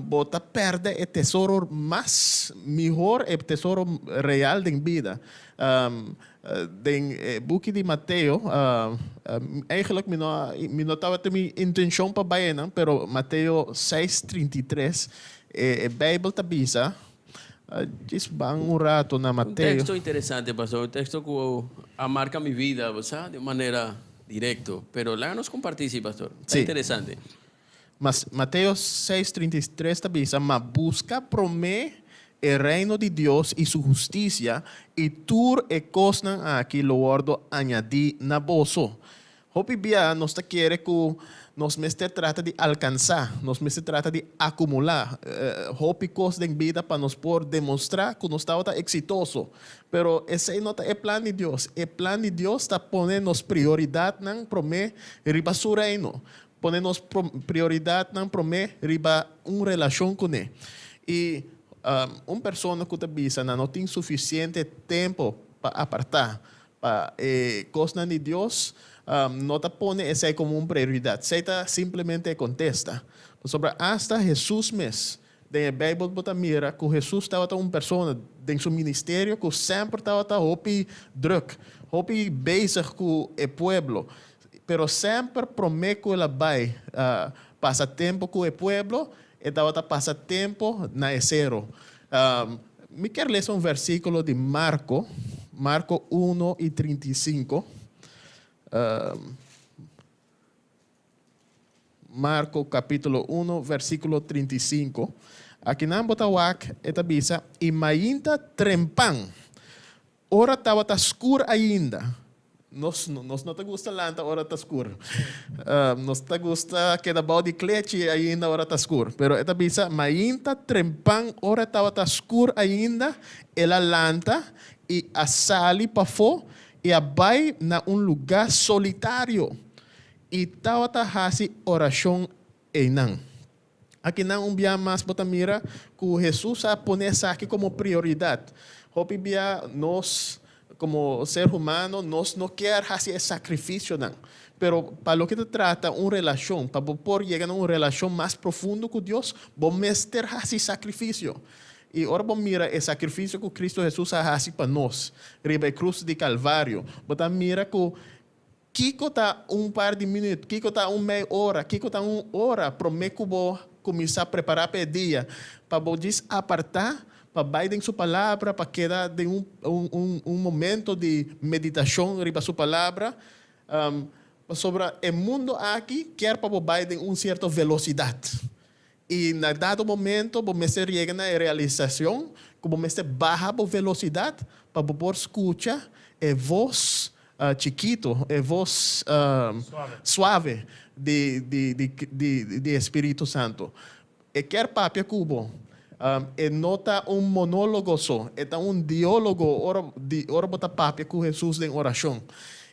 Bo ta perde e tesoro mas mihor, e tesoro real den bida. Den e buki di Mateo, eigenlijk mi no mi no tabata mi intencion pa bai einan, pero Mateo seis trinta i tres, e Bijbel ta bisa, djis ban un rato na Un Mateo. texto interesante, pastor, un texto cu a marca mi vida, bo sa, di un manera directo. Pero laga nos comparti si, pastor. Ta Sí. interesante. Mas Mateo seis 33 ta bisa, Ma buska promé e reino di Dios i su hustisia, i tur e kosnan aki lo wòrdu añadí na boso. Hopi bia nos ta kere ku nos mester trata di alkansá, nos mester trata di akumulá hopi kos den bida pa nos por demostrá ku nos tabata eksitoso. Pero esei no ta e plan di Dios. E plan di Dios ta pone nos prioridatnan promé riba su Reino. Pone nos prioridatnan promé riba un relashon kuné. I un persona ku ta bisa nan no tin sufisiente tempu pa apartá pa e kosnan di Dios, no ta pone esei komo un prioridat. Esei ta simplemente e kontesta. Pasobra asta Hesus mes, den e Beibel bo ta mira ku Hesus tabata un persona den su ministerio ku semper tabata hopi drùk, hopi bezig ku e pueblo. Pero semper promé ku el a bai pasa tempu ku e pueblo, e tabata pasa tempu na e seru. Mi kier lesa un versíkulo di Marko, Marko uno i 35. Marko kapítulo uno, versíkulo 35. Akinan bo ta wak, e ta bisa, I mainta trempan. Ora tabata skur ainda. Nos nos no ta gusta lanta ora ta skur. Nos ta gusta keda bou di klechi ainda ora ta skur. Pero e ta bisa, Mainta trempan ora tabata skur ainda, el a lanta i a sali pafó i a bai na un lugá solitario i tabata hasi orashon einan. Akinan un bia mas bo ta mira ku Hesus a pone esaki komo prioridat. Hopi bia nos komo ser humano nos no kier hasi e sakrifisionan. Pero pa loke ta trata un relashon, pa bo por yega na un relashon mas profundo ku Dios, bo mester hasi sakrifisio. I ora bo mira e sakrifisio ku Kristu Hesus a hasi pa nos riba e krus di Kalvario, bo ta mira ku Kiko ta un par di minüt? Kiko ta un mei ora? Kiko ta un ora promé ku bo kuminsá prepará pa e dia? Pa bo djis apartá pa bai den su Palabra, pa keda den un un un momento di meditashon riba su Palabra. Pasobra e mundo aki kier pa bo bai den un sierto velosidat. I na dado momento bo mester yega na e realisashon ku bo mester baha bo velosidat pa bo por skucha e vos chikitu, e vos suave di di e Spiritu Santu. E kier papia ku bo. E no ta un monólogo so, e ta un diólogo ora di ora bo ta papia ku Hesus den orashon.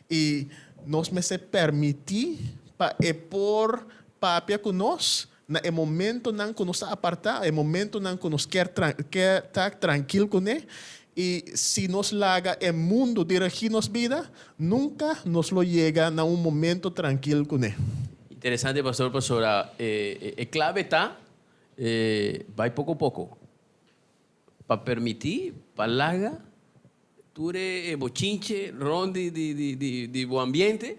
I nos mester permití pa e por Papia ku nos na e momentonan ku nos ta apartá, e momentonan ku nos kier kier ta trankil kuné. I si nos laga e mundu dirigí nos bida, nunka nos lo yega na un momento trankil kuné. Interesante pastor pasobra e e clave ta bai poco poco pa permiti pa laga Tur e bochinche rond di bo ambiente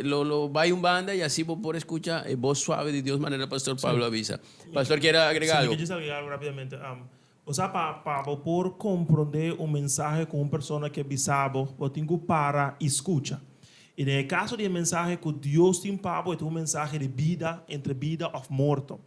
lo bai un banda y asi bo por escucha e voz suave di Dios manera Pastor Pablo a bisa. Pastor kier a agrega algo? Si, mi kier agrega algo rapidamente. Bo sa pa pa bo por comprende un mensahe cu un persona ke bisa bo, bo tin cu para y scucha. Y den e caso di e mensahe cu Dios tin pa bo e ta un mensahe di bida, entre bida of morto.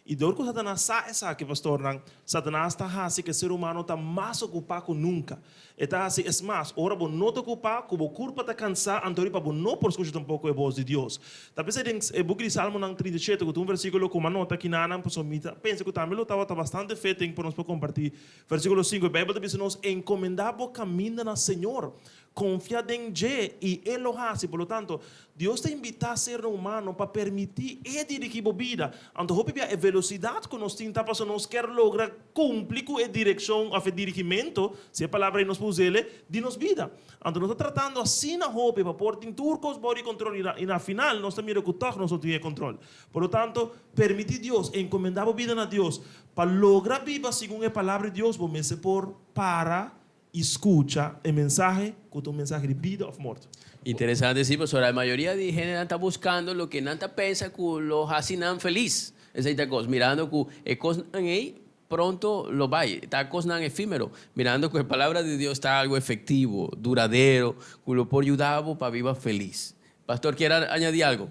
I dor ku Satanas sa esaki, pastornan, Satanas ta hasi ku e ser humano ta mas okupá ku nunka. E ta hasi, es mas, ora bo no ta okupá, ku bo kurpa ta kansá, anto riba bo no por skucha tampoko e bos di Dios. Ta p'esei den e buki di Salmonan 37, ku ta un versíkulo ku mi a nota kinanan, pasobra mi ta pensa ku tambe lo tabata bastante fitting pa nos por kompartí. Versíkulo 5, e Beibel ta bisa nos, Enkomendá bo kaminda na Señor. Konfia den dje i E lo hasi. Por lo tanto, Dios ta invitá sernan humano pa permití E dirigí bo bida. Anto hopi bia e velosidat ku nos tin ta pasobra nos kier logra kumpli ku e direkshon òf e dirigimento, si e palabra ei nos por us'el, di nos bida. Anto nos ta tratando asina hopi pa por tin tur kos bou di kontrol i na final nos ta mira ku tòg nos no tin e kontrol. Por lo tanto, permití Dios, enkomendá bo bida na Dios. Pa logra biba segun e palabra di Dios bo mester por para i skucha e mensahe ku ta un mensahe di bida òf morto. Interesante si, pasobra e mayoria di hendenan ta buskando loke nan ta pensa ku lo hasi nan felis. Esei ta kos, mirando ku e kosnan ei pronto lo bai, ta kosnan efímero, mirando ku e Palabra di Dios ta algu efektivo, duradero, ku lo por yuda bo pa biba felis. Pastor kier a añadi algu?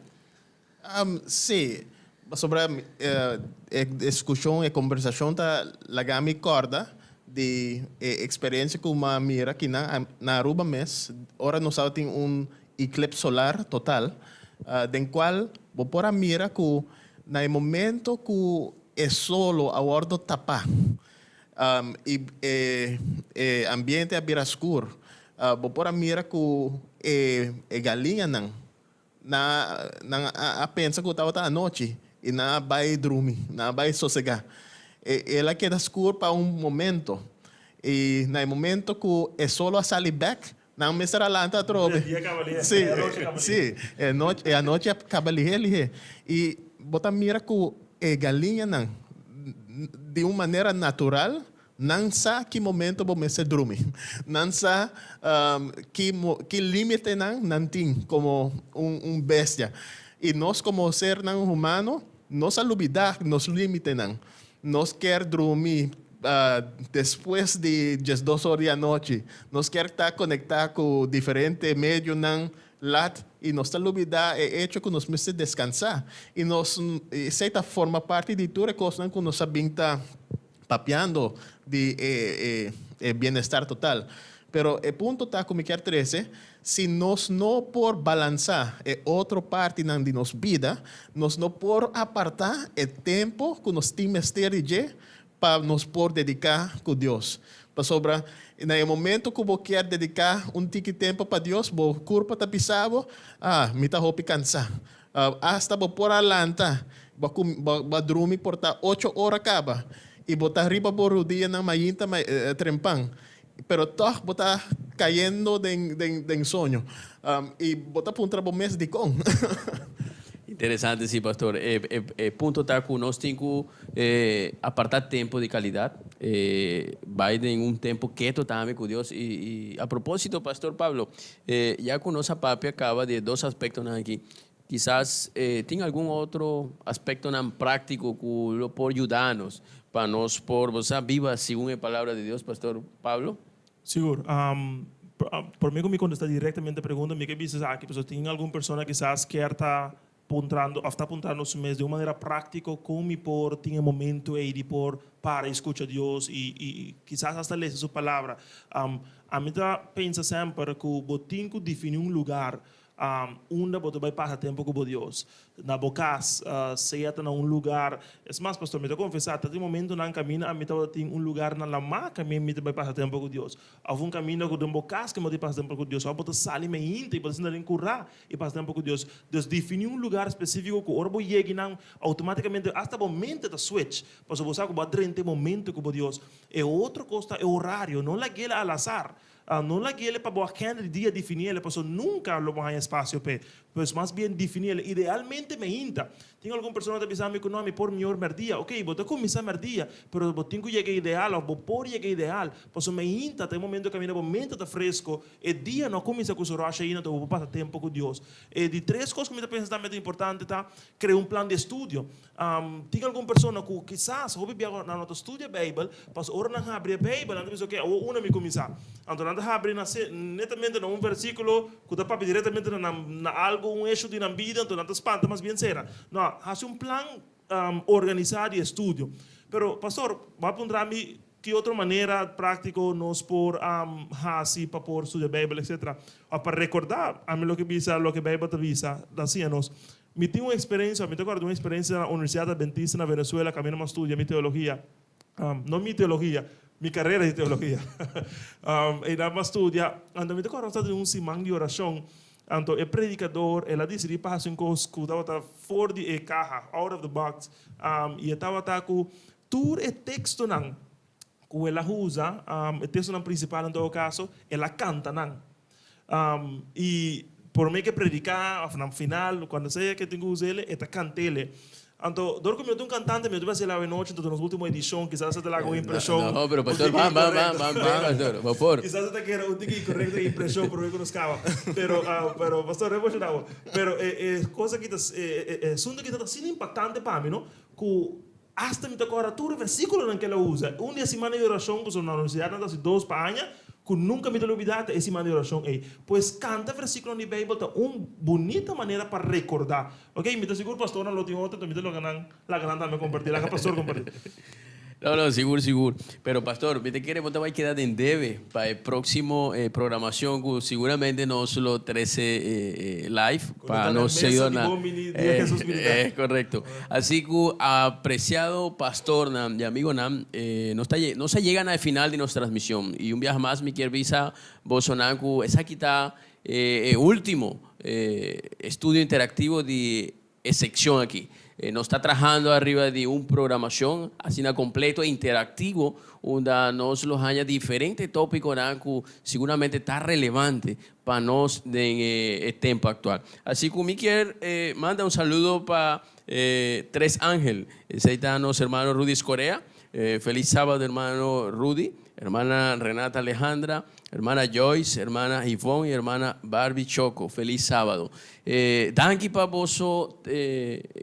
Sí, pasobra e diskushon, e kombersashon ta laga mi kòrda di e eksperensia ku mi a mira kinan na Aruba mes, ora nos tabatin un eklipse solar total, den kual bo por a mira ku na e momento ku e solo a wòrdu tapá i e ambiente a bira skur, bo por a mira ku e galiñanan Na nan a pensa ku tabata anochi i nan a bai drumi, nan a bai sosegá. E el a keda skur pa un momento i na e momento ku e solo a sali bèk, nan mester a lanta atrobe. E dia kaba lihé, Sí, e anochi a kaba lihé. sí, e anochi, e anochi a kaba lihé lihé. I bo ta mira ku e galiñanan di un manera natural Nan sa ki momento bo mester drumi. Nan sa ki ki límitenan nan tin komo un un bestia. I nos komo sernan humano nos a lubidá nos límitenan. Nos kier drumi despues di diesdos or di anochi. Nos kier ta konektá ku diferente medionan lat i nos ta lubidá e echo ku nos mester deskansá. I nos esei ta forma parti di tur e kosnan ku nos a bin ta papiando di e e bienestar total. Pero e punto ta ku mi kier trese, si nos no por balansá e otro partinan di nos bida, nos no por apartá e tempu ku nos tin mester di dje pa nos por dediká ku Dios. Pasobra na e momento ku bo kier dediká un tiki tempu pa Dios, bo kurpa ta bisa bo, Ah, mi ta hopi kansá. Asta bo por a lanta, bo a drumi por ta ocho ora kaba i bo ta riba bo rudianan mainta trempan, pero tòg bo ta kayendo den soño i bo ta puntra bo mes dikon. Interesante si, pastor. E punto ta ku nos tin ku apartá tempu di kalidat, bai den un tempu keto tambe ku Dios. I a propósito, pastor Pablo, Ya ku nos a papia kaba di e dos aspektonan aki, kisas tin algun otro aspektonan práktiko ku lo por yuda nos pa nos por, bo sa, biba segun e Palabra di Dios, Pastor Pablo? Sigur. Promé ku mi kontestá direktamente e pregunta, mi ke bisa esaki, pasobra tin algun persona kisas kier ta puntrando of ta puntrando su mes den un manera práctico con mi por tin e momento ei di por para y scucha Dios y y kisas hasta lesa su palabra. Ami ta pensa semper cu bo tin cu defini un lugar unda bo ta bay pasa tempo cu bo Dios. Na bo cas, sea ta na un lugar, es mas pastor mi ta confesa ta tin momentonan caminda ami tabata tin un lugar na lama caminda mi ta bay pasa tempo cu Dios. Of un caminda cu den bo cas cu bo ta pasa tempo cu Dios. Of bo ta sali mainta y bo ta sinta den cura i pasa tempu ku Dios. Dios definí un lugar spesífiko ku ora bo yega einan, outomátikamente asta bo mente ta switch, pasobra bo sa ku bo a drenta e momento ku bo Dios. E otro kos ta e orario, no lag'el al azar. No lag'el pa bo agenda di dia definí el, pasobra nunka lo bo haña espasio p'e. Pues mas bien definí el, idealmente meinta. Tin algun persona ta bisa mi ku no, mi por mior mèrdia. Oke, bo ta kuminsá mèrdia, pero bo tin ku yega ideal òf bo por yega ideal, pasobra meinta ta e momento kaminda bo mente ta fresko. E dia no a kuminsá ku su rush ainda, anto bo por pasa tempu ku Dios. E di tres kos ku mi ta pensa tambe ta importante ta krea un plan di estudio. Tin algun persona ku kisas hopi bia nan no ta studia Beibel, pasobra ora nan habri e Beibel nan ta bisa, oke, awor unda mi kuminsá? Anto nan ta habri na netamente na un versíkulo ku ta papia direktamente na nan na algu, un esho di nan bida, anto nan ta spanta mas bien sera. No, hasi un plan organisá di estudio. Pero, pastor, bo a puntra mi Ki otro manera práktiko nos por hasi pa por studia Beibel, etcetera? Òf pa rekordá ami loke bisa, loke Beibel ta bisa, ta siña nos. Mi tin un eksperensia, mi ta kòrda un eksperensia na Universidat Adventista na Venezuela kaminda mi a studia mi teologia, no mi teologia, Mi karera di teologia. Einan mi a studia, anto mi ta kòrda nos tabata den un siman di orashon, anto e predikador el a disidí pa hasi un kos ku tabata for di e kaha, out of the box, i e tabata ku tur e tekstonan ku el a usa, e tekstonan prinsipal en todo kaso, el a kanta nan. I promé ku e prediká òf na final, kuando sea ku e tin ku usa el, e ta kant'el. Anto, dor ku mi no ta un kantante, mi no ta bai hasi el awenochi, anto ta nos último edishon, kisas e ta laga un impreshon. No, pero pastor, ban, ban, ban, ban, ban, pastor, por favor. Kisas e ta keda un tiki inkorekto e impreshon promé ku nos kaba. Pero, pero pastor, no emoshoná bo. Pero e e kos aki ta, e e asuntu aki ta asina impaktante pa mi, no, ku Asta mi ta kòrda tur e versíkulonan ku el a usa. Un di e siman di orashon, pasobra na universidat nan ta hasi dos pa aña, ku nunka mi ta lubidá ta e siman di orashon ei. Pues kanta versíkulonan di Beibel ta un bunita manera pa rekordá. Oke, mi ta sigur pastornan lo tin otro, enton mi ta loga nan laga nan tambe kompartí. Laga pastor kompartí. No, no, sigur, sigur. Pero pastor, mi ta kere bo ta bai keda den debe pa e próksimo programacion ku siguramente nos lo trese live pa nos seguidornan. Correcto. Así ku apreciado pastornan y amigonan, nos ta nos a yega na e final di nos transmision y un biaha mas mi kier bisa bosonan ku esaki ta e ultimo estudio interactivo di e seccion aki. Nos ta trahando ariba di un programacion asina completo e interactivo unda nos lo haña diferente topiconan cu siguramente ta relevante pa nos den e tempo actual. Asi cu mi kier manda un saludo pa Tres Angel, esey ta nos hermano Rudy Escorea. Feliz sábado hermano Rudy, hermana Renata Alejandra, hermana Joyce, hermana Ivonne y hermana Barbie Choco. Feliz sábado. Danki pa boso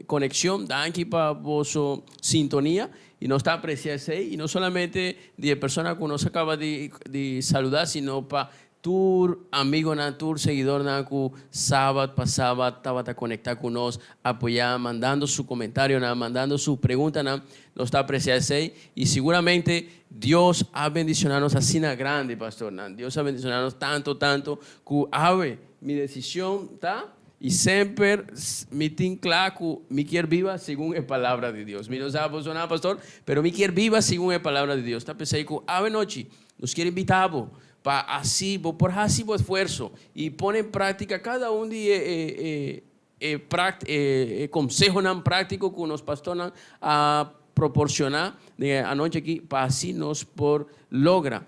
conexion, danki pa boso sintonia y nos ta aprecia esey y no solamente di e persona cu nos acaba di saluda sino pa Tur amigonan, tur seguidornan ku sabat pa sabat tabata konektá ku nos, apoyá, mandando su komentarionan, mandando su preguntanan, nos ta apresiá esei i siguramente Dios a bendishoná nos asina grandi, pastornan. Dios a bendishoná nos tanto, tanto ku awe mi desishon ta i semper mi tin kla ku mi kier biba segun e palabra di Dios. Mi no sa bosonan, pastor, pero mi kier biba segun e palabra di Dios. Ta p'esei ku awe nochi nos kier invitá bo Pa asi bo por hasi bo esfuerso i pone en práktika kada un di e e e konsehonan práktiko ku nos pastornan a proporshoná den e anochi aki, pa asi nos por logra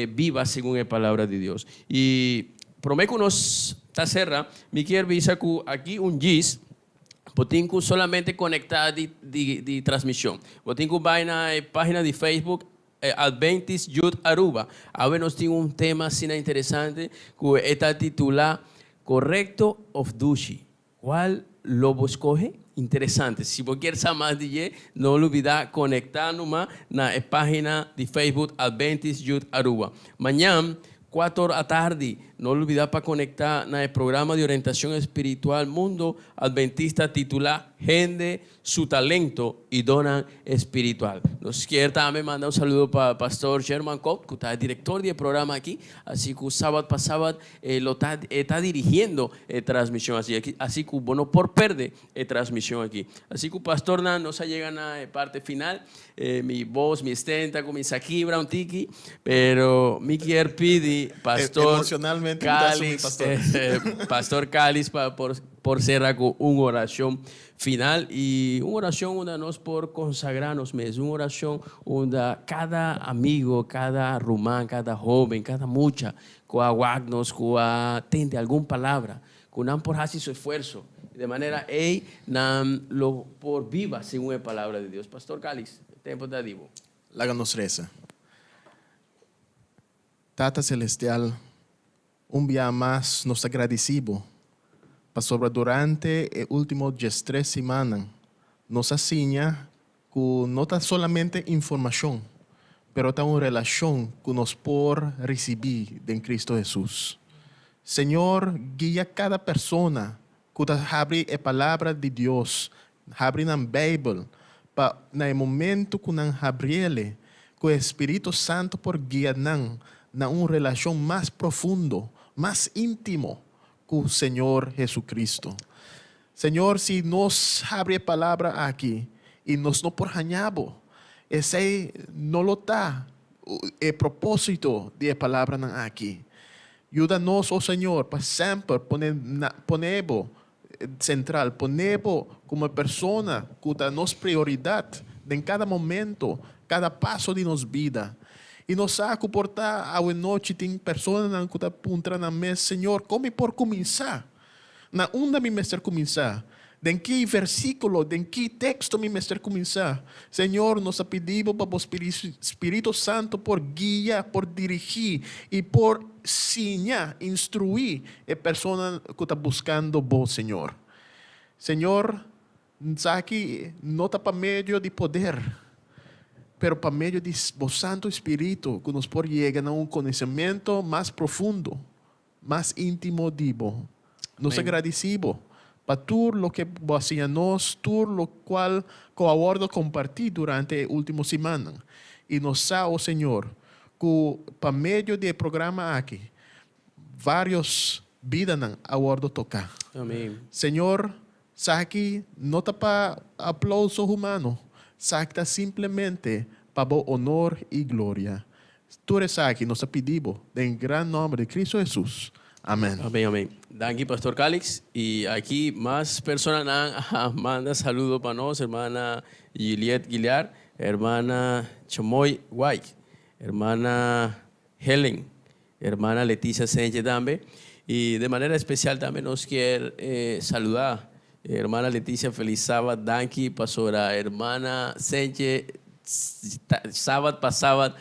biba segun e Palabra di Dios. I promé ku nos ta sera, mi kier bisa ku aki un djis bo tin ku solamente konektá di di transmishon. Bo tin ku bai na e página di Facebook Adventist Youth Aruba. Awe nos tin un tema asina interesante cu e ta titula Correcto of Dushi? Cual lo bo scoge? Interesante. Si bo kier sa mas di dje, no lubida conecta numa na e pagina di Facebook Adventist Youth Aruba. Mañan, Cuator atardi, no lubida pa conecta na e programa di orientacion espiritual Mundo Adventista titula Hende su talento y donnan espiritual. Nos kier tambe manda un saludo pa Pastor Sherman Kopp cu ta e director di e programa aki, asi cu sabat pa sabat e lo ta e ta dirigiendo e transmision asi aki, asi cu bo no por perde e transmision aki. Asi cu pastornan nos a yega na e parte final, mi voz, mi stem ta cuminsa kibra un tiki, pero mi kier pidi Pastor Emocionalmente mi ta asumi Calix, pastor. Pastor Calix pa por por cera cu un oracion final y un oracion unda nos por consagra nos mes, un oracion unda cada amigo, cada ruman, cada hoben, cada mucha cu a wak nos, cu a tende algun palabra, cu nan por haci su esfuerzo y de manera ey nan lo por biba segun e palabra di Dios. Pastor Calix, e tempo ta di bo. Laga nos reza. Tata Celestial, un bia mas nos ta gradici Bo pasobra durante e ultimo diestres simannan nos a siña cu no ta solamente informacion, pero ta un relacion cu nos por ricibi den Cristo Jesus. Señor, guia cada persona cu ta habri e Palabra di Dios, habri nan Bijbel, pa na e momento cu nan habriele, cu e Spirito Santo por guia nan na un relacion mas profundo, mas intimo cu Señor Jesucristo. Señor, si nos habri e Palabra aki y nos no por haña Bo, esey no lo ta. E propósito di e palabranan aki. Yuda nos, o Señor, pa semper pone Bo sentral, pone Bo komo persona ku ta nos prioridat den kada momento, kada paso di nos bida. I nos sa ku por ta awe nochi tin personanan ku ta puntra nan mes, Señor, kon mi por kuminsá? Na unda mi mester kuminsá? Den ki versíkulo, den ki teksto mi mester kuminsá? Señor, nos ta pidi Bo pa Bo Spiritu Santu por guia, por dirigí i por siña, instruí, e persona ku ta buskando Bo, Señor. Señor, esaki no ta pa medio di poder, pero pa medio di Bo Santu Spiritu ku nos por yega na un konosementu mas profundo, mas íntimo di Bo. Nos Amén. Gradisí Bo pa tur loke Bo a siña nos, tur lokual ku a wòrdu kompartí durante e último simannan. I nos sa, o Señor, ku pa medio di e programa aki, vários bidanan a wòrdu toká. Amèn. Señor, esaki no ta pa aplouso humano, esaki ta simplemente pa Bo honor i gloria. Tur esaki nos ta pidi Bo den gran nòmber di Kristu Hesus. Amèn. Amèn, amèn. Danki, Pastor Calix. I aki mas personanan a manda saludo pa nos. Hermana Juliet Guilar, hermana Chamoy White, hermana Helen, hermana Leticia Sánchez tambe. I di manera spesial tambe nos ke saludá hermana Leticia, felis sabat, danki, pastora hermana Sánchez, sabat pa sabat,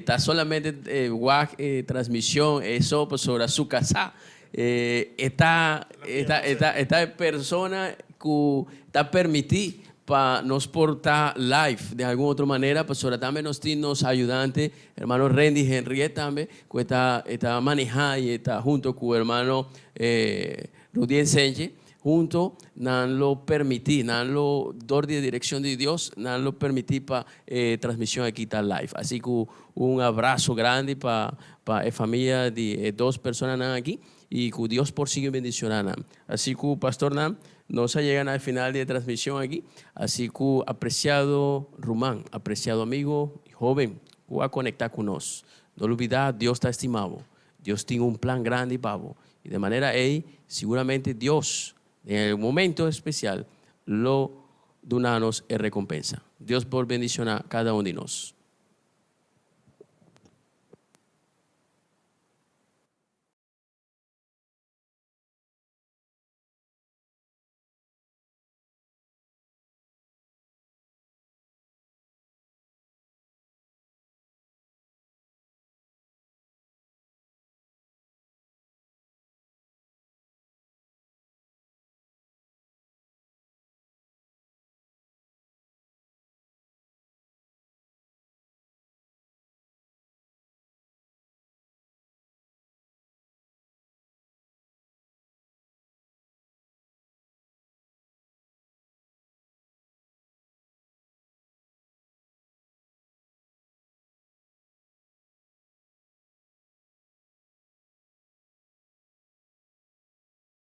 ta solamente wak transmishon, eso pastora su kasá, e ta persona ku ta permití pa nos por ta live di algun otro manera, pastora tambe nos tin nos ayudante, hermano Randy Henriette tambe, ku ta manehá i ta huntu ku hermano Rudien Sánchez, huntu nan lo permití, nan lo dor di direkshon di Dios, nan lo permití pa transmishon aki ta live. Asina ku un abraso grandi pa e famia di dos personanan aki i ku Dios por sigui bendishoná nan. Asina ku pastornan, nos a yega na final di e transmishon aki. Asina ku apresiado ruman, apresiado amigu, hóben, ku a konektá ku nos. No lubidá, Dios ta stima bo. Dios tin un plan grandi pa bo. I di manera ei, siguramente Dios, den un momento spesial, lo duna nos e rekompensa. Dios por bendishoná kada un di nos.